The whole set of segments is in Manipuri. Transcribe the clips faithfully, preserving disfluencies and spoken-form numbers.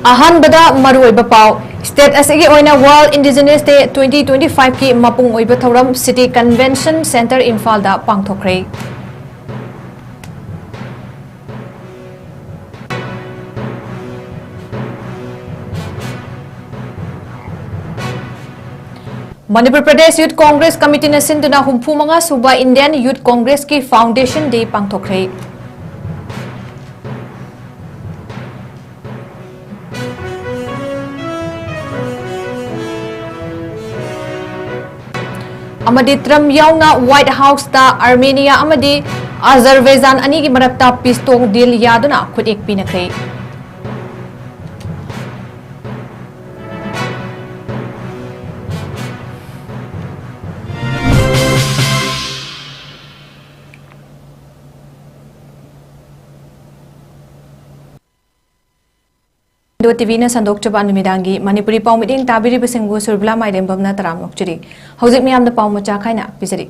ꯑꯍꯥꯟꯕꯗ ꯃꯔꯨꯑꯣꯏꯕ ꯄꯥꯎ꯫ State ꯑꯁꯤꯒꯤ ꯑꯣꯏꯅ World Indigenous Day twenty twenty-five ꯀꯤ ꯃꯄꯨꯡ ꯑꯣꯏꯕ ꯊꯧꯔꯝ City Convention Centre ꯏꯝꯐꯥꯜꯗ ꯄꯥꯡꯊꯣꯛꯈ꯭ꯔꯦ꯫ ꯃꯅꯤꯄꯨꯔ ꯄ꯭ꯔꯗꯦꯁ ꯌꯨꯊ ꯀꯣꯡꯒ꯭ꯔꯦꯁ ꯀꯃꯤꯇꯤꯅ ꯁꯤꯟꯗꯨꯅ ꯍꯨꯝꯐꯨ ꯃꯉꯥ ꯁꯨꯕ Indian Youth Congress ꯀꯤ Foundation Day ꯄꯥꯡꯊꯣꯛꯈ꯭ꯔꯦ꯫ ꯑꯃꯗꯤ ꯇ꯭ꯔꯝꯞ ꯌꯥꯎꯅ ꯋꯥꯏꯠ ꯍꯥꯎꯁꯇ ꯑꯥꯔꯃꯦꯅꯤꯌꯥ ꯑꯃꯗꯤ ꯑꯖꯔꯕꯩꯖꯥꯟ ꯑꯅꯤꯒꯤ ꯃꯔꯛꯇ ꯄꯤꯁ ꯇꯣꯛ ꯗꯤꯜ ꯌꯥꯗꯨꯅ ꯈꯨꯠꯌꯦꯛ ꯄꯤꯅꯈ꯭ꯔꯦ꯫ ꯏꯟꯗꯣ ꯇꯤꯚꯤꯅ ꯁꯟꯗꯣꯛꯆꯕ ꯅꯨꯃꯤꯗꯥꯡꯒꯤ ꯃꯅꯤꯄꯨꯔꯤ ꯄꯥꯎ ꯃꯤꯠꯌꯦꯡ ꯇꯥꯕꯤꯔꯤꯕꯁꯤꯡꯕꯨ ꯁꯨꯔꯕꯤꯂꯥ ꯃꯥꯏꯔꯦꯝꯕꯝꯅ ꯇꯔꯥꯝꯅ ꯑꯣꯛꯆꯔꯤ꯫ ꯍꯧꯖꯤꯛ ꯃꯤꯌꯥꯝꯗ ꯄꯥꯎ ꯃꯆꯥ ꯈꯥꯏꯅ ꯄꯤꯖꯔꯤ꯫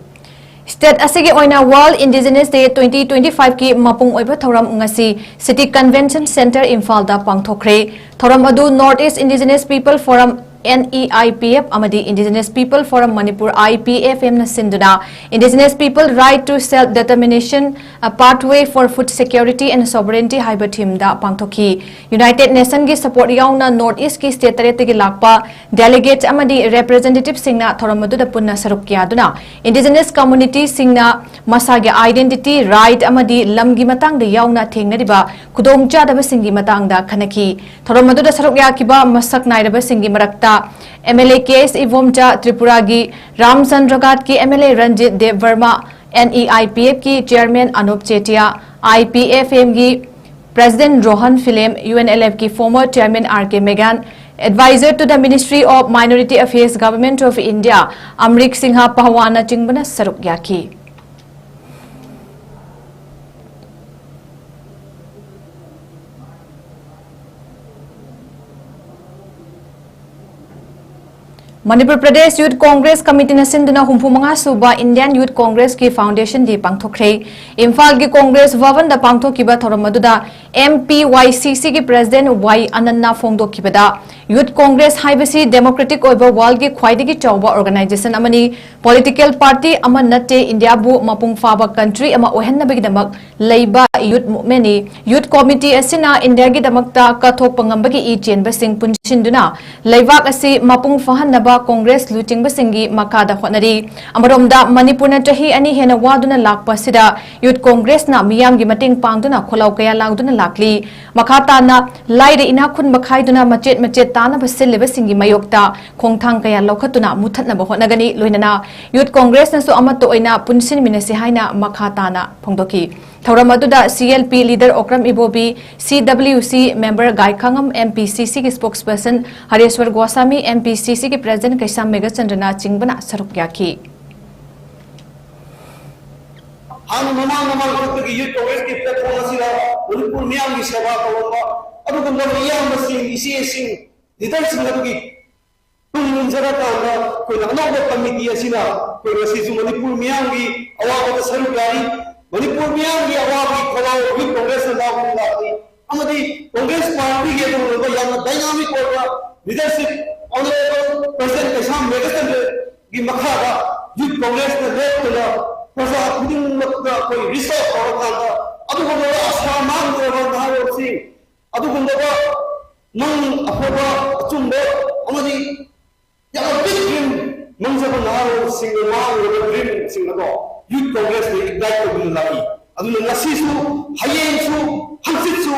State ꯑꯁꯤꯒꯤ ꯑꯣꯏꯅ World Indigenous Day twenty twenty-five ꯀꯤ ꯃꯄꯨꯡ ꯑꯣꯏꯕ ꯊꯧꯔꯝ ꯉꯁꯤ City Convention Centre ꯏꯝꯐꯥꯜꯗ ꯄꯥꯡꯊꯣꯛꯈ꯭ꯔꯦ꯫ ꯊꯧꯔꯝ ꯑꯗꯨ North East Indigenous People Forum, N E I P F, ꯑꯃꯗꯤ Indigenous People Forum Manipur, I P F M, ꯅ ꯁꯤꯟꯗꯨꯅ Indigenous People Right to Self Determination, A Pathway for Food Security and Sovereignty ꯍꯥꯏꯕ theme ꯗ ꯄꯥꯡꯊꯣꯛꯈꯤ꯫ United Nation ꯒꯤ support ꯌꯥꯎꯅ North East ꯀꯤ state ꯇꯔꯦꯠꯇꯒꯤ ꯂꯥꯛꯄ delegates ꯑꯃꯗꯤ representative ꯁꯤꯡꯅ ꯊꯧꯔꯝ ꯑꯗꯨꯗ ꯄꯨꯟꯅ ꯁꯔꯨꯛ ꯌꯥꯗꯨꯅ Indigenous community ꯁꯤꯡꯅ ꯃꯁꯥꯒꯤ identity, right ꯑꯃꯗꯤ ꯂꯝꯒꯤ ꯃꯇꯥꯡꯗ ꯌꯥꯎꯅ ꯊꯦꯡꯅꯔꯤꯕ ꯈꯨꯗꯣꯡꯆꯥꯗꯕꯁꯤꯡꯒꯤ ꯃꯇꯥꯡꯗ ꯈꯟꯅꯈꯤ꯫ ꯊꯧꯔꯝ ꯑꯗꯨꯗ ꯁꯔꯨꯛ ꯌꯥꯈꯤꯕ ꯃꯁꯛ ꯅꯥꯏꯔꯕꯁꯤꯡꯒꯤ ꯃꯔꯛꯇ M L A K S Ibomcha, ꯇ꯭ꯔꯤꯄꯨꯔꯥꯒꯤ ꯔꯥꯝꯆꯟꯗ꯭ꯔ ꯘꯥꯠꯀꯤ M L A Ranjit Deb Barma, N E I P F ꯀꯤ chairman Anup Chetia, I P F M ꯒꯤ president Rohan Philem, U N L F ꯀꯤ former chairman R K ꯃꯦꯒꯥꯟ, advisor to the Ministry of Minority Affairs, Government of India, Amrik Singh ꯄꯍꯋꯥꯟꯅꯆꯤꯡꯕꯅ ꯁꯔꯨꯛ ꯌꯥꯈꯤ꯫ ꯃꯅꯤꯄꯨꯔ ꯄ꯭ꯔꯗꯦꯁ ꯌꯨꯊ ꯀꯣꯡꯒ꯭ꯔꯦꯁ ꯀꯃꯤꯇꯤꯅ ꯁꯤꯟꯗꯨꯅ ꯍꯨꯝꯐꯨ ꯃꯉꯥ ꯁꯨꯕ ꯏꯟꯗꯤꯌꯥꯟ ꯌꯨꯊ ꯀꯣꯡꯒ꯭ꯔꯦꯁꯀꯤ ꯐꯥꯎꯟꯗꯦꯁꯟ ꯗꯦ ꯄꯥꯡꯊꯣꯛꯈ꯭ꯔꯦ꯫ ꯏꯝꯐꯥꯜꯒꯤ ꯀꯣꯡꯒ꯭ꯔꯦꯁ ꯚꯕꯟꯗ ꯄꯥꯡꯊꯣꯛꯈꯤꯕ ꯊꯧꯔꯝ ꯑꯗꯨꯗ ꯑꯦꯝ ꯄꯤ ꯋꯥꯏ ꯁꯤ ꯁꯤꯒꯤ ꯄ꯭ꯔꯦꯁꯤꯗꯦꯟꯠ ꯋꯥꯏ ꯑꯅꯟꯅ ꯐꯣꯡꯗꯣꯛꯈꯤꯕꯗ, ꯌꯨꯊ ꯀꯣꯡꯒ꯭ꯔꯦꯁ ꯍꯥꯏꯕꯁꯤ ꯗꯦꯃꯣꯀ꯭ꯔꯦꯇꯤꯛ ꯑꯣꯏꯕ ꯋꯥꯔꯜꯒꯤ ꯈ꯭ꯋꯥꯏꯗꯒꯤ ꯆꯥꯎꯕ ꯑꯣꯔꯒꯅꯥꯏꯖꯦꯁꯟ ꯑꯃꯅꯤ꯫ ꯄꯣꯂꯤꯇꯤꯀꯦꯜ ꯄꯥꯔꯇꯤ ꯑꯃ ꯅꯠꯇꯦ ꯏꯟꯗꯤꯌꯥꯕꯨ ꯃꯄꯨꯡ ꯐꯥꯕ ꯀꯟꯇ꯭ꯔꯤ ꯑꯃ ꯑꯣꯏꯍꯟꯅꯕꯒꯤꯗꯃꯛ ꯂꯩꯕ ꯌꯨꯊ ꯃꯨꯚꯃꯦꯟꯠꯅꯤ꯫ ꯌꯨꯊ ꯀꯣꯃꯤꯇꯤ ꯑꯁꯤꯅ ꯏꯟꯗꯤꯌꯥꯒꯤꯗꯃꯛꯇ ꯀꯠꯊꯣꯛꯄ ꯉꯝꯕꯒꯤ ꯏ ꯆꯦꯟꯕꯁꯤꯡ ꯄꯨꯟꯁꯤꯟꯗꯨꯅ ꯂꯩꯕꯥꯛ ꯑꯁꯤ ꯃꯄꯨꯡ ꯐꯥꯍꯟꯅꯕ ꯀꯣꯡꯒ꯭ꯔꯦꯁ ꯂꯨꯆꯤꯡꯕꯁꯤꯡꯒꯤ ꯃꯈꯥꯗ ꯍꯣꯠꯅꯔꯤ꯫ ꯑꯃꯔꯣꯝꯗ, ꯃꯅꯤꯄꯨꯔꯅ ꯆꯍꯤ ꯑꯅꯤ ꯍꯦꯟꯅ ꯋꯥꯗꯨꯅ ꯂꯥꯛꯄ ꯑꯁꯤꯗ ꯌꯨꯊ ꯀꯣꯡꯒ꯭ꯔꯦꯁꯅ ꯃꯤꯌꯥꯝꯒꯤ ꯃꯇꯦꯡ ꯄꯥꯡꯗꯨꯅ ꯈꯣꯜꯂꯥꯎ ꯀꯌꯥ ꯂꯥꯎꯗꯨꯅ ꯂꯥꯛꯂꯤ꯫ ꯃꯈꯥ ꯇꯥꯅ ꯂꯥꯏꯔ ꯏꯅꯥꯛ ꯈꯨꯟꯕ ꯈꯥꯏꯗꯨꯅ ꯃꯆꯦꯠ ꯃꯆꯦꯠ ꯇꯥꯅꯕ ꯁꯤꯜꯂꯤꯕꯁꯤꯡꯒꯤ ꯃꯥꯌꯣꯛꯇ ꯈꯣꯡꯊꯥꯡ ꯀꯌꯥ ꯂꯧꯈꯠꯇꯨꯅ ꯃꯨꯠꯊꯠꯅꯕ ꯍꯣꯠꯅꯒꯅꯤ꯫ ꯂꯣꯏꯅꯅ ꯌꯨꯊ ꯀꯣꯡꯒ꯭ꯔꯦꯁꯅꯁꯨ ꯑꯃꯠꯇ ꯑꯣꯏꯅ ꯄꯨꯟꯁꯤꯟꯃꯤꯟꯅꯁꯤ ꯍꯥꯏꯅ ꯃꯈꯥ ꯇꯥꯅ ꯐꯣꯡꯗꯣꯛꯈꯤ꯫ ꯊꯧꯔꯝ ꯑꯗꯨꯗ C L P leader Okram Ibobi, C W ꯁꯤ ꯃꯦꯝꯕꯔ ꯒꯥꯏꯈꯥꯉꯝ, ꯑꯦꯝ ꯄꯤ ꯁꯤ ꯁꯤꯒꯤ ꯁ꯭ꯄꯣꯛꯁꯄꯔꯁꯟ ꯍꯔꯦꯁ꯭ꯋꯔ ꯒꯣꯁꯥꯃꯤ, ꯑꯦꯝ ꯄꯤ ꯁꯤ ꯁꯤꯒꯤ ꯄ꯭ꯔꯦꯁꯤꯗꯦꯟꯠ ꯀꯩꯁꯥꯝ ꯃꯦꯘꯆꯟꯗ꯭ꯔꯅꯆꯤꯡꯕꯅ ꯁꯔꯨꯛ ꯌꯥꯈꯤ꯫ ꯍꯥꯟꯅ ꯃꯃꯥꯡ ꯃꯃꯥꯡ ꯆꯍꯤꯗꯒꯤ ꯌꯨꯊ ꯀꯣꯡꯒ꯭ꯔꯦꯁꯀꯤ ꯄ꯭ꯂꯦꯠꯐꯣꯝ ꯑꯁꯤꯗ ꯃꯅꯤꯄꯨꯔ ꯃꯤꯌꯥꯝꯒꯤ ꯁꯦꯕꯥ ꯇꯧꯔꯝꯕ ꯑꯗꯨꯒꯨꯝꯂꯕ ꯏꯌꯥꯝꯕꯁꯤꯡ, ꯏꯆꯦꯁꯤꯡ, ꯂꯤꯗꯔꯁꯤꯡ ꯑꯗꯨꯒꯤ ꯇꯨꯡ ꯏꯟꯖꯔꯀꯥꯟꯗ ꯑꯩꯈꯣꯏꯅ ꯑꯅꯧꯕ ꯀꯃꯤꯇꯤ ꯑꯁꯤꯅ ꯑꯩꯈꯣꯏ ꯉꯁꯤꯁꯨ ꯃꯅꯤꯄꯨꯔ ꯃꯤꯌꯥꯝꯒꯤ ꯑꯋꯥꯕꯗ ꯁꯔꯨꯛ ꯌꯥꯔꯤ꯫ ꯃꯅꯤꯄꯨꯔ ꯃꯤꯌꯥꯝꯒꯤ ꯑꯋꯥꯕꯒꯤ ꯈꯣꯜꯂꯥꯎ ꯌꯨꯊ ꯀꯣꯡꯒ꯭ꯔꯦꯁꯅ ꯂꯥꯎꯗꯨꯅ ꯂꯥꯛꯂꯤ꯫ ꯑꯃꯗꯤ ꯀꯣꯡꯒ꯭ꯔꯦꯁ ꯄꯥꯔꯇꯤꯒꯤ ꯑꯗꯨꯒꯨꯝꯂꯕ ꯌꯥꯝꯅ ꯗꯥꯏꯅꯥꯃꯤꯛ ꯑꯣꯏꯕ ꯂꯤꯗꯔꯁꯤꯞ, ꯑꯣꯅꯔꯦꯕꯜ ꯄ꯭ꯔꯦꯁꯤꯗꯦꯟꯠ ꯀꯩꯁꯥꯝ ꯃꯦꯘꯆꯟꯗ꯭ꯔꯒꯤ ꯃꯈꯥꯗ ꯌꯨꯊ ꯀꯣꯡꯒ꯭ꯔꯦꯁꯅ ꯂꯦꯞꯇꯨꯅ ꯄ꯭ꯔꯖꯥ ꯈꯨꯗꯤꯡꯃꯛꯇ ꯑꯩꯈꯣꯏ ꯔꯤꯁꯇꯣꯔ ꯇꯧꯔꯀꯥꯟꯗ ꯑꯗꯨꯒꯨꯝꯂꯕ ꯑꯁꯥ ꯃꯥꯡꯂꯨꯔꯕ ꯅꯍꯥꯔꯣꯜꯁꯤꯡ, ꯑꯗꯨꯒꯨꯝꯂꯕ ꯃꯪ ꯑꯐꯕ ꯑꯆꯨꯝꯕ ꯑꯃꯗꯤ ꯌꯥꯝꯅ ꯕꯤꯛ ꯗ꯭ꯔꯤꯝ ꯃꯪꯖꯕ ꯅꯍꯥꯔꯣꯜꯁꯤꯡꯅ ꯃꯥꯡꯂꯨꯔꯕ ꯗ꯭ꯔꯤꯝꯁꯤꯡ ꯑꯗꯣ ꯌꯨꯊ ꯀꯣꯡꯒ꯭ꯔꯦꯁꯅ ꯏꯒꯅꯥꯏꯠ ꯇꯧꯗꯨꯅ ꯂꯥꯛꯏ꯫ ꯑꯗꯨꯅ ꯉꯁꯤꯁꯨ, ꯍꯌꯦꯡꯁꯨ, ꯍꯪꯆꯤꯠꯁꯨ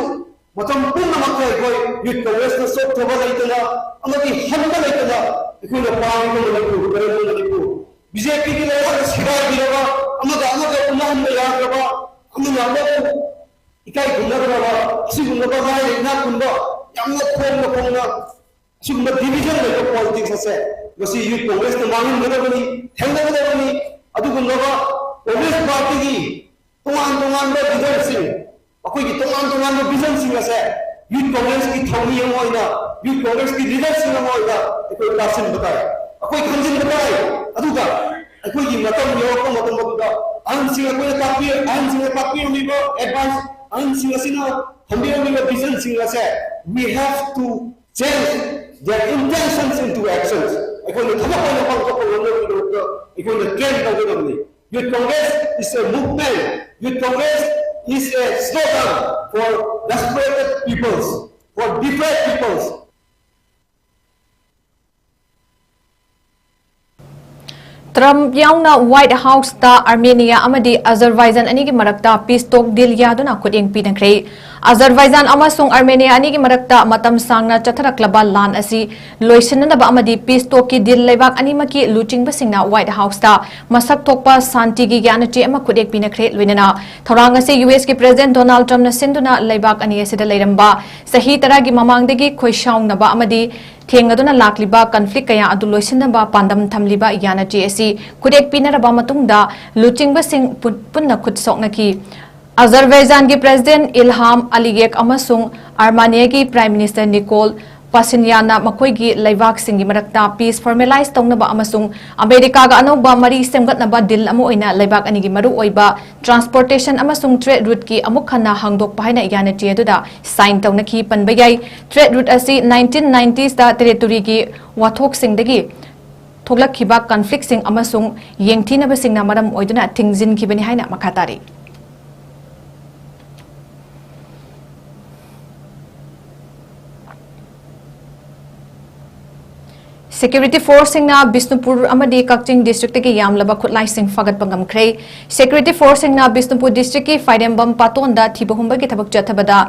ꯃꯇꯝ ꯄꯨꯝꯅꯃꯛꯇ ꯑꯩꯈꯣꯏ ꯌꯨꯊ ꯀꯣꯡꯒ꯭ꯔꯦꯁꯅ ꯆꯣꯛꯊꯕ ꯂꯩꯇꯅ ꯑꯃꯗꯤ ꯍꯟꯕ ꯂꯩꯇꯅ ꯑꯩꯈꯣꯏꯅ ꯄꯥꯝꯃꯤꯕ ꯃꯅꯤꯄꯨꯔ, ꯀꯔꯝꯕ ꯃꯅꯤꯄꯨꯔ? ꯕꯤ ꯖꯦ ꯄꯤꯒꯤ ꯂꯩꯉꯥꯛꯅ ꯁꯦꯒꯥꯏꯕꯤꯔꯕ, ꯑꯃꯒ ꯑꯃꯒ ꯎꯅꯍꯟꯕ ꯌꯥꯗ꯭ꯔꯕ, ꯑꯃꯅ ꯑꯃꯕꯨ ꯏꯀꯥꯏ ꯈꯨꯝꯅꯗ꯭ꯔꯕ, ꯑꯁꯤꯒꯨꯝꯂꯕ ꯂꯥꯏꯔ ꯏꯅꯥꯛ ꯈꯨꯟꯕ, ꯌꯥꯝꯅ ꯈꯣꯡꯅ ꯈꯣꯡꯅ ꯑꯁꯤꯒꯨꯝꯕ ꯗꯤꯚꯤꯖꯟ ꯂꯩꯕ ꯄꯣꯂꯤꯇꯤꯛꯁ ꯑꯁꯦ ꯉꯁꯤ ꯌꯨꯊ ꯀꯣꯡꯒ꯭ꯔꯦꯁꯅ ꯃꯥꯡꯍꯟꯒꯗꯕꯅꯤ, ꯊꯦꯡꯅꯒꯗꯕꯅꯤ꯫ ꯑꯗꯨꯒꯨꯝꯂꯕ ꯀꯣꯡꯒ꯭ꯔꯦꯁ ꯄꯥꯔꯇꯤꯒꯤ ꯇꯣꯉꯥꯟ ꯇꯣꯉꯥꯟꯕ ꯂꯤꯗꯔꯁꯤꯡ, ꯑꯩꯈꯣꯏꯒꯤ ꯇꯣꯉꯥꯟ ꯇꯣꯉꯥꯟꯕ ꯚꯤꯖꯟꯁꯤꯡ ꯑꯁꯦ ꯌꯨꯊ ꯀꯣꯡꯒ꯭ꯔꯦꯁꯀꯤ ꯊꯧꯃꯤ ꯑꯃ ꯑꯣꯏꯅ ꯌꯨꯠ ꯀꯣꯡꯒ꯭ꯔꯦꯁꯀꯤ ꯂꯤꯗꯔꯁꯤꯡ ꯑꯃ ꯑꯣꯏꯅ ꯑꯩꯈꯣꯏ ꯇꯥꯁꯤꯟꯕ ꯇꯥꯏ, ꯑꯩꯈꯣꯏ ꯈꯟꯖꯤꯟꯕ ꯇꯥꯏ꯫ ꯑꯗꯨꯒ ꯑꯩꯈꯣꯏꯒꯤ ꯃꯇꯝ ꯌꯧꯔꯛꯄ ꯃꯇꯝ ꯑꯗꯨꯗ ꯑꯍꯟꯁꯤꯡ ꯑꯩꯈꯣꯏꯅ ꯇꯥꯛꯄꯤ ꯑꯍꯟꯁꯤꯡꯅ ꯇꯥꯛꯄꯤꯔꯝꯃꯤꯕ ꯑꯦꯗꯚꯥꯏꯁ, ꯑꯍꯟꯁꯤꯡ ꯑꯁꯤꯅ ꯊꯝꯕꯤꯔꯝꯃꯤꯕ ꯚꯤꯖꯟꯁꯤꯡ ꯑꯁꯦ, we have to change their intentions into actions꯫ ꯑꯩꯈꯣꯏꯅ ꯊꯕꯛ ꯑꯣꯏꯅ ꯄꯥꯡꯊꯣꯛꯄ ꯉꯝꯅꯕꯒꯤꯗꯃꯛꯇ ꯑꯩꯈꯣꯏꯅ ꯇ꯭ꯔꯦꯟ ꯇꯧꯒꯗꯕꯅꯤ꯫ Youth Congress is a movement. Youth Congress is a slogan for desperate peoples, for deprived peoples. ꯇ꯭ꯔꯝꯞ ꯌꯥꯎꯅ ꯋꯥꯏꯠ ꯍꯥꯎꯁꯇ ꯑꯥꯔꯃꯦꯅꯤꯌꯥ ꯑꯃꯗꯤ ꯑꯖꯔꯕꯥꯏꯖꯥꯟ ꯑꯅꯤꯒꯤ ꯃꯔꯛꯇ ꯄꯤꯁ ꯇꯣꯛ ꯗꯤꯜ ꯌꯥꯗꯨꯅ ꯈꯨꯠꯌꯦꯡ ꯄꯤꯅꯈ꯭ꯔꯦ꯫ ꯑꯖꯔꯕꯥꯏꯖꯥꯟ ꯑꯃꯁꯨꯡ ꯑꯥꯔꯃꯦꯅꯤꯌꯥ ꯑꯅꯤꯒꯤ ꯃꯔꯛꯇ ꯃꯇꯝ ꯁꯥꯡꯅ ꯆꯠꯊꯔꯛꯂꯕ ꯂꯥꯟ ꯑꯁꯤ ꯂꯣꯏꯁꯤꯟꯅꯅꯕ ꯑꯃꯗꯤ ꯄꯤꯁ ꯇꯣꯛꯀꯤ ꯗꯤꯜ ꯂꯩꯕꯥꯛ ꯑꯅꯤꯃꯛꯀꯤ ꯂꯨꯆꯤꯡꯕꯁꯤꯡꯅ ꯋꯥꯏꯠ ꯍꯥꯎꯁꯇ ꯃꯁꯛ ꯊꯣꯛꯄ ꯁꯥꯟꯇꯤꯒꯤ ꯌꯥꯅꯆꯦ ꯑꯃ ꯈꯨꯠꯌꯦꯛ ꯄꯤꯅꯈ꯭ꯔꯦ꯫ ꯂꯣꯏꯅꯅ ꯊꯧꯔꯥꯡ ꯑꯁꯤ ꯌꯨ ꯑꯦꯁꯀꯤ ꯄ꯭ꯔꯦꯁꯤꯗꯦꯟꯠ ꯗꯣꯅꯥꯜꯗ ꯇ꯭ꯔꯝꯞꯅ ꯁꯤꯟꯗꯨꯅ ꯂꯩꯕꯥꯛ ꯑꯅꯤ ꯑꯁꯤꯗ ꯂꯩꯔꯝꯕ ꯆꯍꯤ ꯇꯔꯥꯒꯤ ꯃꯃꯥꯡꯗꯒꯤ ꯈꯣꯏꯁꯥꯎꯅꯕ ꯑꯃꯗꯤ ꯊꯦꯡꯅꯗꯨꯅ ꯂꯥꯛꯂꯤꯕ ꯀꯟꯐ꯭ꯂꯤꯛ ꯀꯌꯥ ꯑꯗꯨ ꯂꯣꯏꯁꯤꯟꯅꯕ ꯄꯥꯟꯗꯝ ꯊꯝꯂꯤꯕ ꯌꯥꯅꯆꯦ ꯑꯁꯤ ꯈꯨꯠꯌꯦꯛ ꯄꯤꯅꯔꯕ ꯃꯇꯨꯡꯗ ꯂꯨꯆꯤꯡꯕꯁꯤꯡ ꯄꯨꯟ- ꯄꯨꯟꯅ ꯈꯨꯠ ꯁꯣꯛꯅꯈꯤ꯫ ꯑꯖꯔꯕꯥꯏꯖꯥꯟꯒꯤ ꯄ꯭ꯔꯦꯁꯤꯗꯦꯟꯠ ꯏꯜꯍꯥꯝ ꯑꯂꯤꯌꯦꯚ ꯑꯃꯁꯨꯡ ꯑꯥꯔꯃꯥꯅꯤꯌꯥꯒꯤ ꯄ꯭ꯔꯥꯏꯝ ꯃꯤꯅꯤꯁꯇꯔ ꯅꯤꯀꯣꯜ ꯄꯥꯁꯤꯟꯌꯥꯟꯅ ꯃꯈꯣꯏꯒꯤ ꯂꯩꯕꯥꯛꯁꯤꯡꯒꯤ ꯃꯔꯛꯇ ꯄꯤꯁ ꯐꯣꯔꯃꯦꯂꯥꯏꯖ ꯇꯧꯅꯕ ꯑꯃꯁꯨꯡ ꯑꯃꯦꯔꯤꯀꯥꯒ ꯑꯅꯧꯕ ꯃꯔꯤ ꯁꯦꯝꯒꯠꯅꯕ ꯗꯤꯜ ꯑꯃ ꯑꯣꯏꯅ ꯂꯩꯕꯥꯛ ꯑꯅꯤꯒꯤ ꯃꯔꯨꯑꯣꯏꯕ ꯇ꯭ꯔꯥꯟꯁꯄꯣꯔꯇꯦꯁꯟ ꯑꯃꯁꯨꯡ ꯇ꯭ꯔꯦꯗ ꯔꯨꯠꯀꯤ ꯑꯃꯨꯛ ꯍꯟꯅ ꯍꯥꯡꯗꯣꯛꯄ ꯍꯥꯏꯅ ꯌꯥꯅꯆꯦ ꯑꯗꯨꯗ ꯁꯥꯏꯟ ꯇꯧꯅꯈꯤ꯫ ꯄꯟꯕ ꯌꯥꯏ, ꯇ꯭ꯔꯦꯗ ꯔꯨꯠ ꯑꯁꯤ ꯅꯥꯏꯟꯇꯤꯟ ꯅꯥꯏꯟꯇꯤꯁꯇ ꯇꯦꯔꯤꯇꯣꯔꯤꯒꯤ ꯋꯥꯊꯣꯛꯁꯤꯡꯗꯒꯤ ꯊꯣꯛꯂꯛꯈꯤꯕ ꯀꯟꯐ꯭ꯂꯤꯛꯁꯤꯡ ꯑꯃꯁꯨꯡ ꯌꯦꯡꯊꯤꯅꯕꯁꯤꯡꯅ ꯃꯔꯝ ꯑꯣꯏꯗꯨꯅ ꯊꯤꯡꯖꯤꯟꯈꯤꯕꯅꯤ ꯍꯥꯏꯅ ꯃꯈꯥ ꯇꯥꯔꯤ꯫ ꯁꯦꯀ꯭ꯌꯨꯔꯤꯇꯤ ꯐꯣꯔꯁꯁꯤꯡꯅ ꯕꯤꯁꯅꯨꯄꯨꯔ ꯑꯃꯗꯤ ꯀꯛꯆꯤꯡ ꯗꯤꯁꯇ꯭ꯔꯤꯛꯇꯒꯤ ꯌꯥꯝꯂꯕ ꯈꯨꯠꯂꯥꯏꯁꯤꯡ ꯐꯥꯒꯠꯄ ꯉꯝꯈ꯭ꯔꯦ꯫ ꯁꯦꯀ꯭ꯌꯨꯔꯤꯇꯤ ꯐꯣꯔꯁꯁꯤꯡꯅ ꯕꯤꯁꯅꯨꯄꯨꯔ ꯗꯤꯁꯇ꯭ꯔꯤꯛꯀꯤ ꯐꯥꯏꯔꯦꯝꯕꯝ ꯄꯥꯇꯣꯟꯗ ꯊꯤꯕ ꯍꯨꯝꯕꯒꯤ ꯊꯕꯛ ꯆꯠꯊꯕꯗ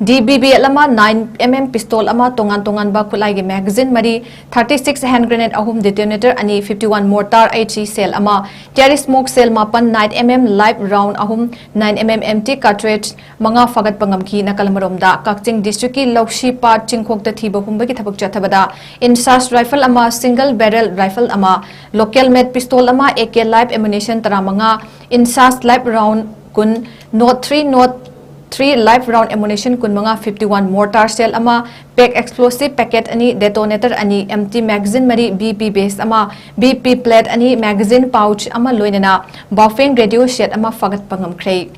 ꯗꯤ ꯕꯤ ꯕꯤ ꯑꯦꯜ ꯑꯃ, ꯅꯥꯏꯟ ꯑꯦꯝ ꯑꯦꯝ ꯄꯤꯁꯇꯣꯜ ꯑꯃ, ꯇꯣꯉꯥꯟ ꯇꯣꯉꯥꯟꯕ ꯈꯨꯠꯂꯥꯏꯒꯤ ꯃꯦꯒꯥꯖꯤꯟ ꯃꯔꯤ, ꯊꯥꯔꯇꯤ ꯁꯤꯛꯁ ꯍꯦꯟ ꯒ꯭ꯔꯦꯅꯦꯗ ꯑꯍꯨꯝ, ꯗꯤꯇꯣꯅꯦꯇꯔ ꯑꯅꯤ, ꯐꯤꯐꯇꯤ ꯋꯥꯟ ꯃꯣꯔꯇꯥꯔ ꯑꯩꯆ ꯏ ꯁꯦꯜ ꯑꯃ, ꯇꯤꯌꯥꯔ ꯁ꯭ꯃꯣꯛ ꯁꯦꯜ ꯃꯥꯄꯟ, nine M M live round ꯑꯍꯨꯝ, ꯅꯥꯏꯟ ꯑꯦꯝ ꯑꯦꯝ ꯑꯦꯝꯇꯤ ꯀꯥꯔꯇ꯭ꯔꯤꯖ ꯃꯉꯥ ꯐꯥꯒꯠꯄ ꯉꯝꯈꯤ꯫ ꯅꯥꯀꯜ ꯑꯃꯔꯣꯝꯗ, ꯀꯛꯆꯤꯡ ꯗꯤꯁꯇ꯭ꯔꯤꯛꯀꯤ ꯂꯧꯁꯤ ꯄꯥꯠ ꯆꯤꯡꯈꯣꯛꯇ ꯊꯤꯕ ꯍꯨꯝꯕꯒꯤ ꯊꯕꯛ ꯆꯠꯊꯕꯗ ꯏꯟꯁꯥꯁ ꯔꯥꯏꯐꯜ ꯑꯃ, ꯁꯤꯡꯒꯜ ꯕꯦꯔꯦꯜ ꯔꯥꯏꯐꯜ ꯑꯃ, ꯂꯣꯀꯦꯜ ꯃꯦꯗ ꯄꯤꯁꯇꯣꯜ ꯑꯃ, ꯑꯦ ꯀꯦ ꯂꯥꯏꯚ ꯑꯦꯃꯨꯅꯤꯁꯟ ꯇꯔꯥꯃꯉꯥ, ꯏꯟꯁꯥꯁ ꯂꯥꯏꯚ ꯔꯥꯎꯟ ꯀꯨꯟ, nought three nought Three live round ammunition ꯀꯨꯟꯃꯉꯥ fifty one mortar shell ꯑꯃ, pack explosive packet ꯑꯅꯤ, detonator ꯑꯅꯤ, empty magazine ꯃꯔꯤ, B P base ꯑꯃ, B P plate ꯑꯅꯤ, magazine pouch ꯑꯃ ꯂꯣꯏꯅꯅ Baofeng radio set ꯑꯃ ꯐꯥꯒꯠꯄ ꯉꯝꯈ꯭ꯔꯦ꯫